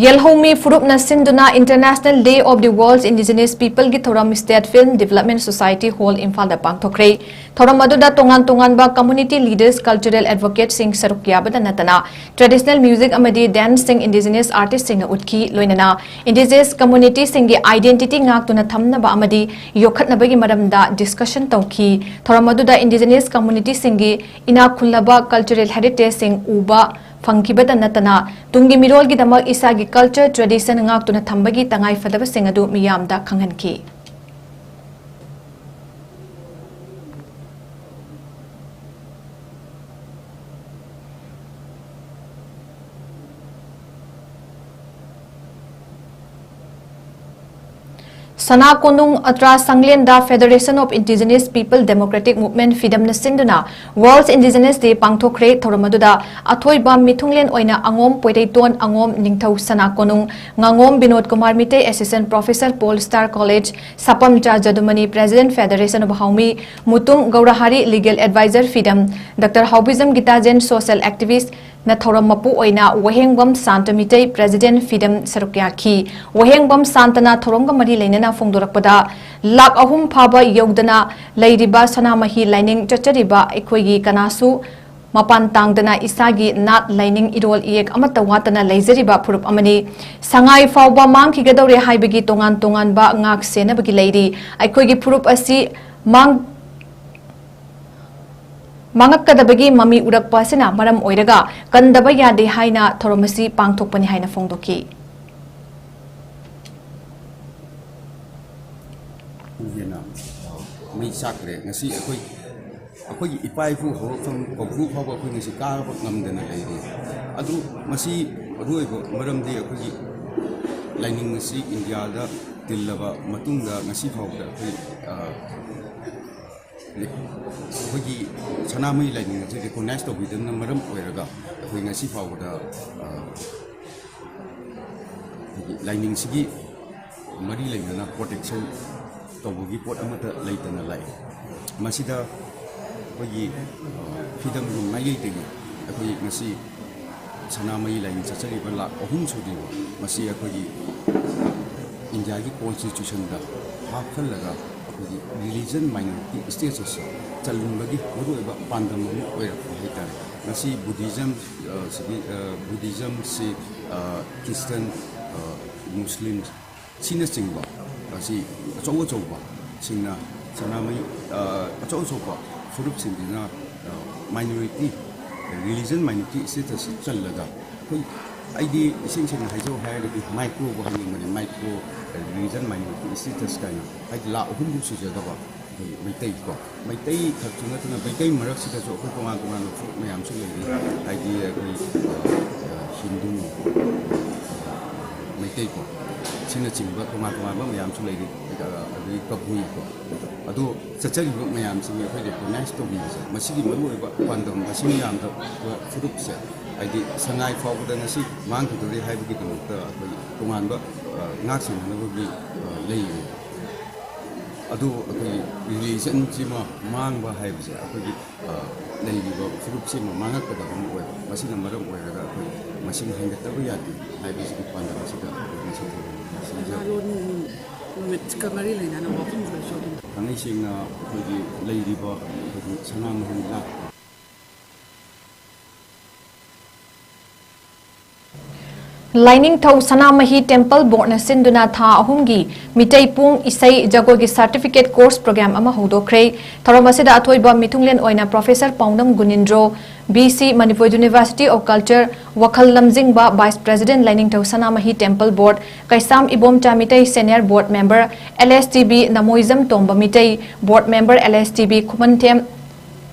ꯌꯦꯜꯍꯧꯃꯤ ꯐꯨꯔꯨꯞꯅ ꯁꯤꯟꯗꯨꯅ International Day of the World's Indigenous People ꯒꯤ ꯊꯧꯔꯝ State Film Development Society Hall ꯏꯝꯐꯥꯜꯗ ꯄꯥꯡꯊꯣꯛꯈ꯭ꯔꯦ꯫ ꯊꯧꯔꯝ ꯑꯗꯨꯗ ꯇꯣꯉꯥꯟ ꯇꯣꯉꯥꯟꯕ community leaders, cultural advocate ꯁꯤꯡ ꯁꯔꯨꯛ ꯌꯥꯕꯗ ꯅꯠꯇꯅ traditional music ꯑꯃꯗꯤ dance ꯁꯤꯡ indigenous artist ꯁꯤꯡꯅ ꯎꯠꯈꯤ꯫ ꯂꯣꯏꯅꯅ indigenous community ꯁꯤꯡꯒꯤ identity ꯉꯥꯛꯇꯨꯅ ꯊꯝꯅꯕ ꯑꯃꯗꯤ ꯌꯣꯛꯈꯠꯅꯕꯒꯤ ꯃꯔꯝꯗ discussion ꯇꯧꯈꯤ꯫ ꯊꯧꯔꯝ ꯑꯗꯨꯗ indigenous community ꯁꯤꯡꯒꯤ ꯏꯅꯥꯛ ꯈꯨꯜꯂꯕ cultural heritage ꯁꯤꯡ ꯎꯕ ꯐꯪꯈꯤꯕꯇ ꯅꯠꯇꯅ, ꯇꯨꯡꯒꯤ ꯃꯤꯔꯣꯜꯒꯤꯗꯃꯛ ꯏꯁꯥꯒꯤ culture, tradition ꯉꯥꯛꯇꯨꯅ ꯊꯝꯕꯒꯤ ꯇꯉꯥꯏ ꯐꯗꯕꯁꯤꯡ ꯑꯗꯨ ꯃꯤꯌꯥꯝꯗ ꯈꯪꯍꯟꯈꯤ꯫ ꯁꯅꯥ ꯀꯣꯅꯨꯡ ꯑꯇ꯭ꯔꯥ ꯁꯪꯂꯦꯟꯗ Federation of Indigenous People Democratic Movement, ꯐꯤꯗꯝꯅ ꯁꯤꯟꯗꯨꯅ World's Indigenous Day ꯄꯥꯡꯊꯣꯛꯈ꯭ꯔꯦ꯫ ꯊꯧꯔꯝ ꯑꯗꯨꯗ ꯑꯊꯣꯏꯕ ꯃꯤꯊꯨꯡꯂꯦꯟ ꯑꯣꯏꯅ ꯑꯉꯣꯝ ꯄꯣꯏꯔꯩꯇꯣꯟ, ꯑꯉꯣꯝ ꯅꯤꯡꯊꯧ ꯁꯅꯥ ꯀꯣꯅꯨꯡ, ꯉꯥꯉꯣꯝ Vinod Kumar Meitei, Assistant Professor Paul Star College, ꯁꯥꯄꯝꯆꯥ ꯖꯗꯨꯃꯅꯤ, President Federation of ꯍꯥꯎꯃꯤ, Mutum ꯒꯧꯔꯍꯥꯔꯤ, Legal Advisor ꯐꯤꯗꯝ, Doctor ꯍꯥꯎꯕꯤꯖꯝ ꯒꯤꯇꯥꯖꯦꯟ, Social Activist, ꯅ ꯊꯧꯔꯝ ꯃꯄꯨ ꯑꯣꯏꯅ ꯋꯥꯍꯦꯡꯕꯝ ꯁꯥꯟꯇ ꯃꯤꯇꯩ, President ꯐꯤꯗꯝ, ꯁꯔꯨꯛ ꯌꯥꯈꯤ꯫ ꯋꯥꯍꯦꯡꯕꯝ ꯁꯥꯟꯇꯅ ꯊꯧꯔꯝꯒ ꯃꯔꯤ ꯂꯩꯅꯅ ꯐꯣꯡꯗꯣꯔꯛꯄꯗ, ꯂꯥꯈ ꯑꯍꯨꯝ ꯐꯥꯕ ꯌꯧꯗꯅ ꯂꯩꯔꯤꯕ ꯁꯅꯥꯃꯍꯤ ꯂꯥꯏꯅꯤꯡ ꯆꯠꯆꯔꯤꯕ ꯑꯩꯈꯣꯏꯒꯤ ꯀꯅꯥꯁꯨ ꯃꯄꯥꯟ ꯇꯥꯡꯗꯅ ꯏꯁꯥꯒꯤ ꯅꯥꯠ ꯂꯥꯏꯅꯤꯡ ꯏꯔꯣꯜ ꯏꯌꯦꯛ ꯑꯃꯠꯇ ꯋꯥꯠꯇꯅ ꯂꯩꯖꯔꯤꯕ ꯐꯨꯔꯨꯞ ꯑꯃꯅꯤ꯫ ꯁꯉꯥꯏ ꯐꯥꯎꯕ ꯃꯥꯡꯈꯤꯒꯗꯧꯔꯦ ꯍꯥꯏꯕꯒꯤ ꯇꯣꯉꯥꯟ ꯇꯣꯉꯥꯟꯕ ꯉꯥꯛ ꯁꯦꯟꯅꯕꯒꯤ ꯂꯩꯔꯤ꯫ ꯑꯩꯈꯣꯏꯒꯤ ꯐꯨꯔꯨꯞ ꯑꯁꯤ ꯃꯥꯡ-, ꯃꯥꯡꯉꯛꯀꯗꯕꯒꯤ ꯃꯃꯤ ꯎꯔꯛꯄ ꯑꯁꯤꯅ ꯃꯔꯝ ꯑꯣꯏꯔꯒ ꯀꯟꯗꯕ ꯌꯥꯗꯦ ꯍꯥꯏꯅ ꯊꯧꯔꯝ ꯑꯁꯤ ꯄꯥꯡꯊꯣꯛꯄꯅꯤ ꯍꯥꯏꯅ ꯐꯣꯡꯗꯣꯛꯈꯤ꯫ ꯍꯦꯟꯅ ꯃꯩ ꯆꯥꯛꯈ꯭ꯔꯦ꯫ ꯉꯁꯤ ꯑꯩꯈꯣꯏ, ꯑꯩꯈꯣꯏꯒꯤ ꯏꯄꯥ ꯏꯄꯨ ꯍꯧꯔꯛꯐꯝ ꯀꯧꯕ꯭ꯔꯨ ꯐꯥꯎꯕ ꯑꯩꯈꯣꯏ ꯉꯁꯤ ꯀꯥꯕ ꯉꯝꯗꯅ ꯂꯩꯔꯤ꯫ ꯑꯗꯨ ꯃꯁꯤ ꯃꯔꯨꯑꯣꯏꯕ ꯃꯔꯝꯗꯤ ꯑꯩꯈꯣꯏꯒꯤ ꯂꯥꯏꯅꯤꯡ ꯑꯁꯤ ꯏꯟꯗꯤꯌꯥꯗ ꯇꯤꯜꯂꯕ ꯃꯇꯨꯡꯗ ꯉꯁꯤ ꯐꯥꯎꯕꯗ ꯑꯩꯈꯣꯏ, ꯑ, ꯑꯩꯈꯣꯏꯒꯤ ꯁꯅꯥꯃꯍꯤ ꯂꯥꯏꯅꯤꯡ ꯑꯁꯤ ꯔꯤꯀꯣꯛꯅꯥꯏꯁ ꯇꯧꯕꯤꯗꯕꯅ ꯃꯔꯝ ꯑꯣꯏꯔꯒ ꯑꯩꯈꯣꯏ ꯉꯁꯤ ꯐꯥꯎꯕꯗ, ꯑ, ꯑꯩꯈꯣꯏꯒꯤ ꯂꯥꯏꯅꯤꯡꯁꯤꯒꯤ ꯃꯔꯤ ꯂꯩꯅꯅ ꯄ꯭ꯔꯣꯇꯦꯛꯁꯟ ꯇꯧꯕꯒꯤ ꯄꯣꯠ ꯑꯃꯠꯇ ꯂꯩꯇꯅ ꯂꯥꯛꯏ꯫ ꯃꯁꯤꯗ ꯑꯩꯈꯣꯏꯒꯤ, ꯑ, ꯐ꯭ꯔꯤꯗꯝꯒꯤ ꯃꯥꯏꯀꯩꯗꯒꯤ ꯑꯩꯈꯣꯏ ꯉꯁꯤ ꯁꯅꯥꯃꯍꯤ ꯂꯥꯏꯅꯤꯡ ꯆꯠꯆꯔꯤꯕ ꯂꯥꯛ ꯑꯍꯨꯝ ꯁꯨꯗ꯭ꯔꯤꯕ ꯃꯁꯤ ꯑꯩꯈꯣꯏꯒꯤ ꯏꯟꯗꯤꯌꯥꯒꯤ ꯀꯣꯟꯁꯇꯤꯇ꯭ꯌꯨꯁꯟꯗ ꯍꯥꯞꯍꯜꯂꯒ ꯑꯩꯈꯣꯏꯒꯤ ꯔꯤꯂꯤꯖꯟ ꯃꯥꯏꯅꯣꯔꯤꯇꯤ ꯁ꯭ꯇꯦꯇꯁ ꯑꯁꯤ ꯆꯜꯍꯟꯕꯒꯤ ꯃꯔꯨꯑꯣꯏꯕ ꯄꯥꯟꯗꯝ ꯑꯃ ꯑꯣꯏꯔꯛꯄ ꯍꯥꯏꯇꯥꯔꯦ꯫ ꯉꯁꯤ ꯕꯨꯙꯤꯖꯝ, ꯑ, ꯁꯤꯒꯤ, ꯑ, ꯕꯨꯙꯤꯖꯝꯁꯤ, ꯑ, ꯈ꯭ꯔꯤꯁꯇꯟ, ꯑ, ꯃꯨꯁꯂꯤꯝ, ꯁꯤꯅꯆꯤꯡꯕ ꯑꯁꯤ ꯑꯆꯧ ꯑꯆꯧꯕꯁꯤꯡꯅ ꯁꯅꯥꯃꯍꯤ, ꯑ, ꯑꯆꯧ ꯑꯆꯧꯕ ꯐꯨꯔꯨꯞꯁꯤꯡꯁꯤꯅ, ꯑ, ꯃꯥꯏꯅꯣꯔꯤꯇꯤ, ꯔꯤꯂꯤꯖꯟ ꯃꯥꯏꯅꯣꯔꯤꯇꯤ ꯁ꯭ꯇꯦꯇꯁꯁꯤ ꯆꯜꯂꯒ ꯑꯩꯈꯣꯏ, ꯑꯩꯗꯤ ꯏꯁꯦꯡ ꯁꯦꯡꯅ ꯍꯥꯏꯖꯧ ꯍꯥꯏꯔꯒꯗꯤ ꯃꯥꯏꯀ꯭ꯔꯣꯕꯨ ꯍꯥꯏꯅꯤꯡꯕꯅꯤ, ꯃꯥꯏꯀ꯭ꯔꯣ ꯔꯤꯂꯤꯖꯟ ꯃꯥꯏꯅꯣꯔꯤꯇꯤ ꯁ꯭ꯇꯦꯇꯁ ꯀꯥꯏꯅ, ꯍꯥꯏꯗꯤ ꯂꯥꯛ ꯑꯍꯨꯝꯃꯨꯛ ꯁꯨꯖꯗꯕ ꯑꯩꯈꯣꯏ ꯃꯩꯇꯩ ꯀꯣ, ꯃꯩꯇꯩ ꯈꯛꯁꯨ ꯅꯠꯇꯅ ꯃꯩꯇꯩ ꯃꯔꯛꯁꯤꯗꯁꯨ ꯑꯩꯈꯣꯏ ꯇꯣꯉꯥꯟ ꯇꯣꯉꯥꯟꯕ ꯐꯨꯔꯨꯞ ꯃꯌꯥꯝꯁꯨ ꯂꯩꯔꯤ꯫ ꯍꯥꯏꯗꯤ ꯑꯩꯈꯣꯏ, ꯑ, ꯑ, ꯍꯤꯟꯗꯨ, ꯃꯩꯇꯩ ꯀꯣ, ꯁꯤꯅꯆꯤꯡꯕ ꯇꯣꯉꯥꯟ ꯇꯣꯉꯥꯟꯕ ꯃꯌꯥꯝꯁꯨ ꯂꯩꯔꯤ꯫ ꯑ, ꯑꯗꯒꯤ ꯀꯕꯨꯏ ꯀꯣ꯫ ꯑꯗꯣ ꯆꯠꯆꯔꯤꯕ ꯃꯌꯥꯝꯁꯤꯒꯤ ꯑꯩꯈꯣꯏ ꯔꯤꯀꯣꯛꯅꯥꯏꯁ ꯇꯧꯕꯤꯕꯁꯦ ꯃꯁꯤꯒꯤ ꯃꯔꯨꯑꯣꯏꯕ ꯄꯥꯟꯗꯝ, ꯃꯁꯤꯡ ꯌꯥꯝꯗꯕ ꯐꯨꯔꯨꯞꯁꯦ ꯍꯥꯏꯗꯤ ꯁꯉꯥꯏ ꯐꯥꯎꯕꯗ ꯉꯁꯤ ꯃꯥꯡꯈꯤꯗꯣꯔꯦ ꯍꯥꯏꯕꯒꯤꯗꯃꯛꯇ ꯑꯩꯈꯣꯏ ꯇꯣꯉꯥꯟꯕ, ꯑ, ꯉꯥꯛ ꯁꯦꯟꯅꯅꯕꯒꯤ, ꯑ, ꯂꯩꯔꯤ꯫ ꯑꯗꯨ ꯑꯩꯈꯣꯏꯒꯤ ꯔꯤꯂꯤꯖꯟꯁꯤꯃ ꯃꯥꯡꯕ ꯍꯥꯏꯕꯁꯦ ꯑꯩꯈꯣꯏꯒꯤ, ꯑ, ꯂꯩꯔꯤꯕ ꯐꯨꯔꯨꯞꯁꯤꯃ ꯃꯥꯡꯉꯛꯀꯗꯕ ꯑꯃ ꯑꯣꯏꯕ, ꯃꯁꯤꯅ ꯃꯔꯝ ꯑꯣꯏꯔꯒ ꯑꯩꯈꯣꯏ ꯃꯁꯤꯡ ꯍꯦꯟꯒꯠꯇꯕ ꯌꯥꯗꯦ ꯍꯥꯏꯕꯁꯤꯒꯤ ꯄꯥꯟꯗꯝ ꯑꯁꯤꯗ ꯑꯩꯈꯣꯏ ꯉꯁꯤ ꯊꯧꯔꯝ ꯑꯁꯤ ꯁꯤꯟꯖꯕꯅꯤ꯫ ꯅꯍꯥꯔꯣꯟ ꯅꯨꯃꯤꯠꯀ ꯃꯔꯤ ꯂꯩꯅꯅ ꯋꯥꯐꯝ ꯈꯔꯁꯨ ꯑꯗꯨꯝ ꯊꯥꯡꯉꯩ ꯁꯦꯡꯅ ꯑꯩꯈꯣꯏꯒꯤ ꯂꯩꯔꯤꯕ ꯑꯩꯈꯣꯏꯒꯤ ꯁꯅꯥꯃꯍꯤ ꯂꯥꯠꯄ ꯂꯥꯏꯅꯤꯡꯊꯧ ꯁꯅꯥꯃꯍꯤ ꯇꯦꯝꯄꯜ ꯕꯣꯔꯗꯅ ꯁꯤꯟꯗꯨꯅ ꯊꯥ ꯑꯍꯨꯝꯒꯤ ꯃꯤꯇꯩ ꯄꯨꯡ ꯏꯁꯩ ꯖꯒꯣꯏꯒꯤ ꯁꯥꯔꯇꯤꯐꯤꯀꯦꯠ ꯀꯣꯔꯁ ꯄ꯭ꯔꯣꯒ꯭ꯔꯥꯝ ꯑꯃ ꯍꯧꯗꯣꯛꯈ꯭ꯔꯦ꯫ ꯊꯧꯔꯝ ꯑꯁꯤꯗ ꯑꯊꯣꯏꯕ ꯃꯤꯊꯨꯡꯂꯦꯟ ꯑꯣꯏꯅ professor ꯄꯥꯎꯅꯝ ꯒꯨꯅꯤꯟꯗ꯭ꯔꯣ, B C, Manipur university of culture, ꯋꯥꯈꯜ ꯂꯝꯖꯤꯡꯕ, ꯚꯥꯏꯁ ꯄ꯭ꯔꯦꯁꯤꯗꯦꯟꯠ, ꯂꯥꯏꯅꯤꯡꯊꯧ ꯁꯅꯥꯃꯍꯤ ꯇꯦꯝꯄꯜ ꯕꯣꯔꯗ, ꯀꯩꯁꯥꯝ ꯏꯕꯣꯝꯆꯥ ꯃꯤꯇꯩ, ꯁꯦꯅꯤꯌꯔ ꯕꯣꯔꯗ ꯃꯦꯝꯕꯔ, ꯑꯦꯜ ꯑꯦꯁ ꯇꯤ ꯕꯤ, ꯅꯃꯣꯏꯖꯝ ꯇꯣꯝꯕ ꯃꯤꯇꯩ, ꯕꯣꯔꯗ ꯃꯦꯝꯕꯔ, ꯑꯦꯜ ꯑꯦꯁ ꯇꯤ ꯕꯤ, ꯈꯨꯃꯟꯊꯦꯝ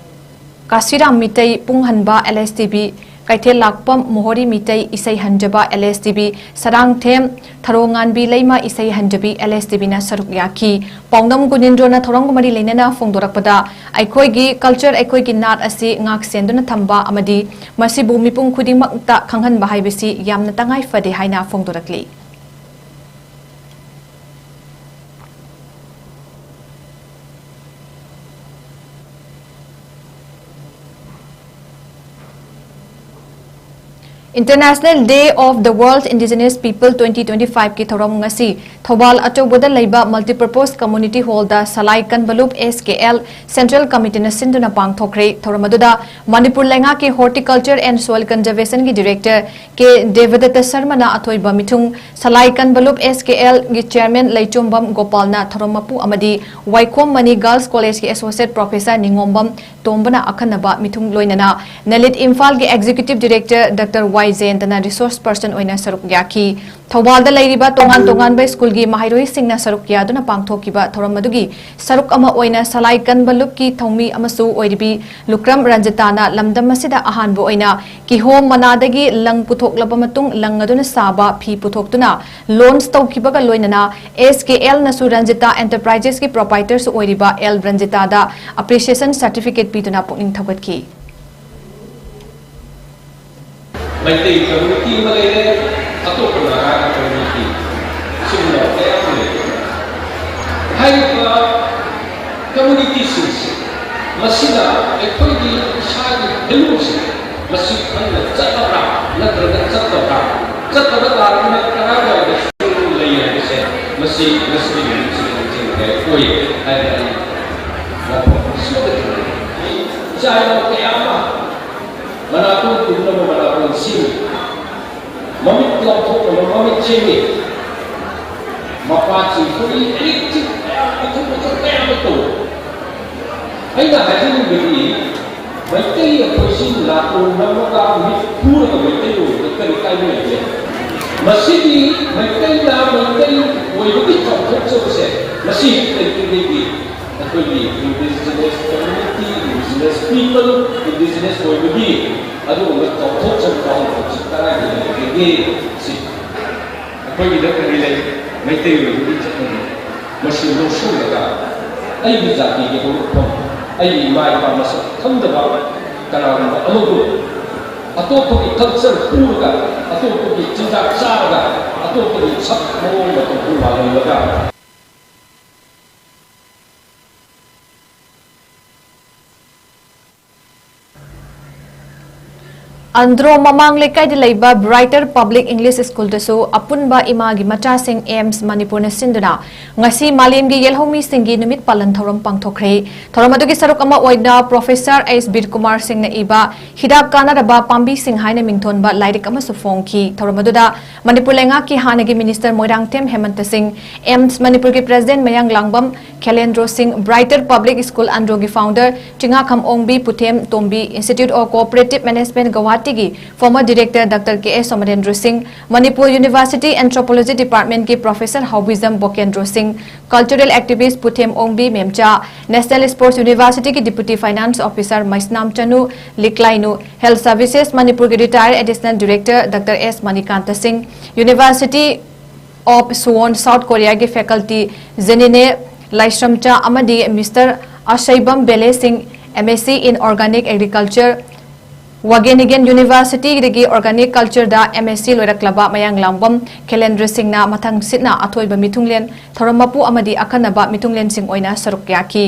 ꯀꯥꯁꯤꯔꯥꯝ ꯃꯤꯇꯩ, ꯄꯨꯡꯍꯟꯕ, ꯑꯦꯜ ꯑꯦꯁ ꯇꯤ ꯕꯤ, ꯀꯩꯊꯦꯜ ꯂꯥꯛꯄꯝ ꯃꯣꯍꯣꯔꯤ ꯃꯤꯇꯩ ꯏꯁꯩ ꯍꯟꯖꯕ L S T B, Sarangthem ꯊꯔꯣꯉꯥꯟꯕꯤ ꯂꯩꯃ ꯏꯁꯩ ꯍꯟꯖꯕꯤ L S T B ꯅ ꯁꯔꯨꯛ ꯌꯥꯈꯤ꯫ ꯄꯥꯎꯅꯝ ꯒꯨꯅꯤꯟꯗ꯭ꯔꯣꯅ ꯊꯧꯔꯝꯒ ꯃꯔꯤ ꯂꯩꯅꯅ ꯐꯣꯡꯗꯣꯔꯛꯄꯗ, ꯑꯩꯈꯣꯏꯒꯤ culture, ꯑꯩꯈꯣꯏꯒꯤ ꯅꯥꯠ ꯑꯁꯤ ꯉꯥꯛ ꯁꯦꯟꯗꯨꯅ ꯊꯝꯕ ꯑꯃꯗꯤ ꯃꯁꯤꯕꯨ ꯃꯤꯄꯨꯝ ꯈꯨꯗꯤꯡꯃꯛꯇ ꯈꯪꯍꯟꯕ ꯍꯥꯏꯕꯁꯤ ꯌꯥꯝꯅ ꯇꯉꯥꯏ ꯐꯗꯦ ꯍꯥꯏꯅ ꯐꯣꯡꯗꯣꯔꯛꯂꯤ꯫ International Day of the World Indigenous People twenty twenty-five ꯀꯤ ꯊꯧꯔꯝ ꯉꯁꯤ ꯊꯧꯕꯥꯜ ꯑꯆꯧꯕꯗ ꯂꯩꯕ Multipurpose Community Hall ꯗ ꯁꯂꯥꯏ ꯀꯟꯕꯂꯨꯞ S K L Central Committee ꯅ ꯁꯤꯟꯗꯨꯅ ꯄꯥꯡꯊꯣꯛꯈ꯭ꯔꯦ꯫ ꯊꯧꯔꯝ ꯑꯗꯨꯗ ꯃꯅꯤꯄꯨꯔ ꯂꯩꯉꯥꯛꯀꯤ Horticulture and Soil Conservation ꯒꯤ Director K ꯗꯦꯕꯗꯠꯇ ꯁꯔꯃꯅ ꯑꯊꯣꯏꯕ ꯃꯤꯊꯨꯡ, ꯁꯂꯥꯏ ꯀꯟꯕꯂꯨꯞ S K L ꯒꯤ Chairman ꯂꯩꯆꯣꯝꯕꯝ ꯒꯣꯄꯥꯜꯅ ꯊꯧꯔꯝ ꯃꯄꯨ ꯑꯃꯗꯤ ꯋꯥꯏꯈꯣꯝ ꯃꯅꯤ Girls College ꯀꯤ Associate Professor ꯅꯤꯉꯣꯝꯕꯝ ꯇꯣꯝꯕꯅ ꯑꯈꯟꯅꯕ ꯃꯤꯊꯨꯡ ꯂꯣꯏꯅꯅ ꯅꯂꯤꯠ ꯏꯝꯐꯥꯜꯒꯤ Executive Director Doctor Y ꯖꯌꯟꯇꯅ resource person ꯑꯣꯏꯅ ꯁꯔꯨꯛ ꯌꯥꯈꯤ꯫ ꯊꯧꯕꯥꯜꯗ ꯂꯩꯔꯤꯕ ꯇꯣꯉꯥꯟ ꯇꯣꯉꯥꯟꯕ ꯁ꯭ꯀꯨꯜꯒꯤ ꯃꯍꯩꯔꯣꯏꯁꯤꯡꯅ ꯁꯔꯨꯛ ꯌꯥꯗꯨꯅ ꯄꯥꯡꯊꯣꯛꯈꯤꯕ ꯊꯧꯔꯝ ꯑꯗꯨꯒꯤ ꯁꯔꯨꯛ ꯑꯃ ꯑꯣꯏꯅ ꯁꯂꯥꯏ ꯀꯟꯕ ꯂꯨꯞꯀꯤ ꯊꯧꯃꯤ ꯑꯃꯁꯨ ꯑꯣꯏꯔꯤꯕꯤ ꯂꯨꯀ꯭ꯔꯝ ꯔꯟꯖꯤꯇꯥꯅ ꯂꯝꯗꯝ ꯑꯁꯤꯗ ꯑꯍꯥꯟꯕ ꯑꯣꯏꯅ ꯀꯤꯍꯣꯝ ꯃꯅꯥꯗꯒꯤ ꯂꯪ ꯄꯨꯊꯣꯛꯂꯕ ꯃꯇꯨꯡ ꯂꯪ ꯑꯗꯨꯅ ꯁꯥꯕ ꯐꯤ ꯄꯨꯊꯣꯛꯇꯨꯅ launch ꯇꯧꯈꯤꯕꯒ ꯂꯣꯏꯅꯅ S K L ꯅꯁꯨ ꯔꯟꯖꯤꯇꯥ Enterprises ꯀꯤ proprietor ꯁꯨ ꯑꯣꯏꯔꯤꯕ L ꯔꯟꯖꯤꯇꯥꯗ appreciation certificate ꯄꯤꯗꯨꯅ ꯄꯨꯛꯅꯤꯡ ꯊꯧꯒꯠꯈꯤ꯫ ꯃꯩꯇꯩ community ꯑꯃ ꯂꯩꯔꯦ, ꯑꯇꯣꯞꯄ ꯅꯥꯒꯥꯒꯤ community, ꯏꯆꯤꯟ ꯏꯅꯥꯎ ꯀꯌꯥ ꯑꯃ ꯂꯩꯔꯦ꯫ ꯍꯥꯏꯔꯤꯕ community ꯁꯤꯡꯁꯤ, ꯃꯁꯤꯅ ꯑꯩꯈꯣꯏꯒꯤ ꯏꯁꯥꯒꯤ value ꯁꯦ ꯃꯁꯤ ꯈꯪꯅ ꯆꯠꯂꯕ꯭ꯔꯥ ꯅꯠꯇ꯭ꯔꯒ ꯆꯠꯇꯕ꯭ꯔꯥ? ꯆꯠꯇꯕ ꯇꯥꯔꯒꯅ ꯀꯔꯥꯏꯋꯥꯏꯗꯁꯨ ꯂꯩ ꯍꯥꯏꯕꯁꯦ ꯃꯁꯤ ꯉꯁꯤꯒꯤ ꯅꯨꯃꯤꯠꯁꯤꯗ ꯅꯤꯡꯁꯤꯡꯅꯤꯡꯉꯥꯏ ꯑꯣꯏ ꯍꯥꯏꯅ ꯑꯩ ꯋꯥꯐꯝ ꯑꯁꯤꯃꯗꯤ ꯊꯝꯖꯒꯦ꯫ ꯏꯆꯥ ꯏꯅꯥꯎ ꯀꯌꯥ ꯑꯃ ꯃꯅꯥꯇꯣꯟ ꯄꯨꯝꯅꯃꯛ ꯃꯅꯥꯇꯣꯟ ꯁꯦꯝꯃꯤ꯫ ꯃꯃꯤꯠ ꯂꯥꯎꯊꯣꯛꯅꯕ ꯃꯃꯤꯠ ꯁꯦꯝꯃꯤ꯫ ꯃꯄꯥ ꯆꯤꯡꯊꯣꯛꯏ, ꯑꯦꯂꯦꯛꯇ꯭ꯔꯤꯛ ꯃꯌꯥꯝ ꯃꯊꯧ ꯃꯊꯧ ꯀꯌꯥ ꯑꯃ ꯇꯧꯏ꯫ ꯑꯩꯅ ꯍꯥꯏꯖꯅꯤꯡꯕꯗꯤ, ꯃꯩꯇꯩ ꯑꯩꯈꯣꯏꯁꯤ ꯅꯥꯇꯣꯟ ꯅꯝꯃꯒ ꯃꯤꯠ ꯈꯨꯔꯒ ꯃꯩꯇꯩ ꯑꯣꯏꯕꯗ ꯀꯔꯤ ꯀꯥꯏꯕ ꯂꯩꯒꯦ? ꯃꯁꯤꯗꯤ ꯃꯩꯇꯩꯅ ꯃꯩꯇꯩ ꯑꯣꯏꯕꯒꯤ ꯆꯥꯎꯊꯣꯛꯆꯕꯁꯦ ꯃꯁꯤ ꯂꯩꯇ꯭ꯔꯤꯉꯩꯒꯤ ꯑꯩꯈꯣꯏꯒꯤ indigenous community, indigenous people, indigenous ꯑꯣꯏꯕꯒꯤ ꯑꯗꯨꯒꯨꯝꯕ ꯆꯥꯎꯊꯣꯛꯆꯕ ꯋꯥꯍꯟꯊꯣꯛꯁꯤ ꯀꯗꯥꯏꯗ ꯂꯩꯒꯦ? ꯁꯤ ꯑꯩꯈꯣꯏꯒꯤꯗ ꯀꯔꯤ ꯂꯩ? ꯃꯩꯇꯩ ꯑꯣꯏꯕꯒꯤ ꯆꯠꯅꯕꯤ꯫ ꯃꯁꯤ ꯂꯧꯁꯤꯜꯂꯒ ꯑꯩꯒꯤ ꯖꯥꯇꯤꯒꯤ ꯍꯧꯔꯛꯐꯝ, ꯑꯩꯒꯤ ꯏꯃꯥ ꯏꯄꯥ ꯃꯁꯛ ꯈꯪꯗꯕ ꯀꯅꯥꯒꯨꯝꯕ ꯑꯃꯕꯨ ꯑꯇꯣꯞꯄꯒꯤ culture ꯄꯨꯔꯒ, ꯑꯇꯣꯞꯄꯒꯤ ꯆꯤꯟꯖꯥꯛ ꯆꯥꯔꯒ, ꯑꯇꯣꯞꯄꯒꯤ ꯁꯛ ꯃꯑꯣꯡ ꯃꯇꯧꯗꯨ ꯃꯥꯜꯍꯜꯂꯒ, ꯑꯟꯗ꯭ꯔꯣ ꯃꯃꯥꯡ ꯂꯩꯀꯥꯏꯗ ꯂꯩꯕ ꯕ꯭ꯔꯥꯏꯇꯔ ꯄꯕ꯭ꯂꯤꯛ ꯏꯪꯂꯤꯁ ꯁ꯭ꯀꯨꯜꯗꯁꯨ ꯑꯄꯨꯟꯕ ꯏꯃꯥꯒꯤ ꯃꯆꯥꯁꯤꯡ ꯑꯦꯝꯁ ꯃꯅꯤꯄꯨꯔꯅ ꯁꯤꯟꯗꯨꯅ ꯉꯁꯤ ꯃꯥꯂꯦꯝꯒꯤ ꯌꯦꯜꯍꯧꯃꯤꯁꯤꯡꯒꯤ ꯅꯨꯃꯤꯠ ꯄꯥꯂꯟ ꯊꯧꯔꯝ ꯄꯥꯡꯊꯣꯛꯈ꯭ꯔꯦ꯫ ꯊꯧꯔꯝ ꯑꯗꯨꯒꯤ ꯁꯔꯨꯛ ꯑꯃ ꯑꯣꯏꯅ ꯄ꯭ꯔꯣꯐꯦꯁꯔ ꯑꯩꯆ ꯕꯤꯔ ꯀꯨꯃꯥꯔ ꯁꯤꯡꯅ ꯏꯕ ꯍꯤꯗꯥꯛ ꯀꯥꯟꯅꯔꯕ ꯄꯥꯝꯕꯤꯁꯤꯡ ꯍꯥꯏꯅ ꯃꯤꯡꯊꯣꯟꯕ ꯂꯥꯏꯔꯤꯛ ꯑꯃꯁꯨ ꯐꯣꯡꯈꯤ꯫ ꯊꯧꯔꯝ ꯑꯗꯨꯗ ꯃꯅꯤꯄꯨꯔ ꯂꯩꯉꯥꯛꯀꯤ ꯍꯥꯟꯅꯒꯤ ꯃꯤꯅꯤꯁꯇꯔ ꯃꯣꯏꯔꯥꯡꯊꯦꯝ ꯍꯦꯃꯟꯇ ꯁꯤꯡ, ꯑꯦꯝꯁ ꯃꯅꯤꯄꯨꯔꯒꯤ ꯄ꯭ꯔꯦꯁꯤꯗꯦꯟꯠ ꯃꯌꯥꯡ ꯂꯥꯡꯕꯝ Khelendro Singh, brighter public school ꯑꯟꯗ꯭ꯔꯣꯒꯤ founder Chingakham Ongbi Puthem Tombi, Institute of Cooperative Management ꯒꯧꯍꯥꯇꯤꯒꯤ former director Doctor K S Somorendro Singh, Manipur university anthropology ꯗꯤꯄꯥꯔꯠꯃꯦꯟꯠꯀꯤ professor Haobijam Bokendro Singh, cultural activist Puthem Ongbi Memcha, national sports ꯌꯨꯅꯤꯚꯔꯁꯤꯇꯤꯒꯤ deputy finance officer Meisnam Chanu Liklainu, health services ꯃꯅꯤꯄꯨꯔꯒꯤ retired additional director doctor S Manikanta Singh, university of Suwon south ꯀꯣꯔꯤꯌꯥꯒꯤ ꯐꯦꯀꯜꯇꯤ ꯖꯦꯅꯤꯅꯦ ꯂꯥꯏꯁ꯭ꯔꯝꯆꯥ ꯑꯃꯗꯤ ꯃꯤꯁꯇꯔ ꯑꯁꯩꯕꯝ ꯕꯦꯂꯦ ꯁꯤꯡ, M Sc in Organic Agriculture, Wageningen ꯌꯨꯅꯤꯚꯔꯁꯤꯇꯤꯗꯒꯤ ꯑꯣꯔꯒꯥꯅꯤꯛ ꯀꯜꯆꯔꯗ M Sc ꯂꯣꯏꯔꯛꯂꯕ ꯃꯌꯥꯡꯂꯥꯡꯕꯝ ꯈꯦꯂꯦꯟꯗ꯭ꯔ ꯁꯤꯡꯅ ꯃꯊꯪ ꯁꯤꯠꯅ ꯑꯊꯣꯏꯕ ꯃꯤꯊꯨꯡꯂꯦꯟ ꯊꯧꯔꯝ ꯃꯄꯨ ꯑꯃꯗꯤ ꯑꯈꯟꯅꯕ ꯃꯤꯊꯨꯡꯂꯦꯟꯁꯤꯡ ꯑꯣꯏꯅ ꯁꯔꯨꯛ ꯌꯥꯈꯤ꯫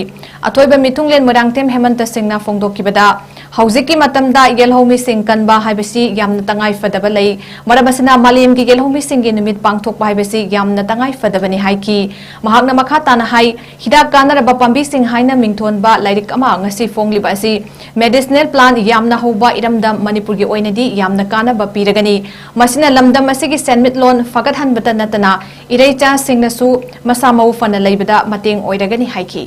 ꯑꯊꯣꯏꯕ ꯃꯤꯊꯨꯡꯂꯦꯟ ꯃꯣꯏꯔꯥꯡꯊꯦꯝ ꯍꯦꯃꯟꯇ ꯁꯤꯡꯅ ꯐꯣꯡꯗꯣꯛꯈꯤꯕꯗ, ꯍꯧꯖꯤꯛꯀꯤ ꯃꯇꯝꯗ ꯌꯦꯜꯍꯧꯃꯤꯁꯤꯡ ꯀꯟꯕ ꯍꯥꯏꯕꯁꯤ ꯌꯥꯝꯅ ꯇꯉꯥꯏ ꯐꯗꯕ ꯂꯩ꯫ ꯃꯔꯝ ꯑꯁꯤꯅ ꯃꯥꯂꯦꯝꯒꯤ ꯌꯦꯜꯍꯧꯃꯤꯁꯤꯡꯒꯤ ꯅꯨꯃꯤꯠ ꯄꯥꯡꯊꯣꯛꯄ ꯍꯥꯏꯕꯁꯤ ꯌꯥꯝꯅ ꯇꯉꯥꯏ ꯐꯗꯕꯅꯤ ꯍꯥꯏꯈꯤ꯫ ꯃꯍꯥꯛꯅ ꯃꯈꯥ ꯇꯥꯅ ꯍꯥꯏ, ꯍꯤꯗꯥꯛ ꯀꯥꯟꯅꯔꯕ ꯄꯥꯝꯕꯤꯁꯤꯡ ꯍꯥꯏꯅ ꯃꯤꯡꯊꯣꯟꯕ ꯂꯥꯏꯔꯤꯛ ꯑꯃ ꯉꯁꯤ ꯐꯣꯡꯂꯤꯕ ꯑꯁꯤ medicinal plant ꯌꯥꯝꯅ ꯍꯧꯕ ꯏꯔꯝꯗꯝ ꯃꯅꯤꯄꯨꯔꯒꯤ ꯑꯣꯏꯅꯗꯤ ꯌꯥꯝꯅ ꯀꯥꯟꯅꯕ ꯄꯤꯔꯒꯅꯤ꯫ ꯃꯁꯤꯅ ꯂꯝꯗꯝ ꯑꯁꯤꯒꯤ ꯁꯦꯟꯃꯤꯠꯂꯣꯟ ꯐꯒꯠꯍꯟꯕꯇ ꯅꯠꯇꯅ ꯏꯔꯩꯆꯥꯁꯤꯡꯅꯁꯨ ꯃꯁꯥ ꯃꯎ ꯐꯅ ꯂꯩꯕꯗ ꯃꯇꯦꯡ ꯑꯣꯏꯔꯒꯅꯤ ꯍꯥꯏꯈꯤ꯫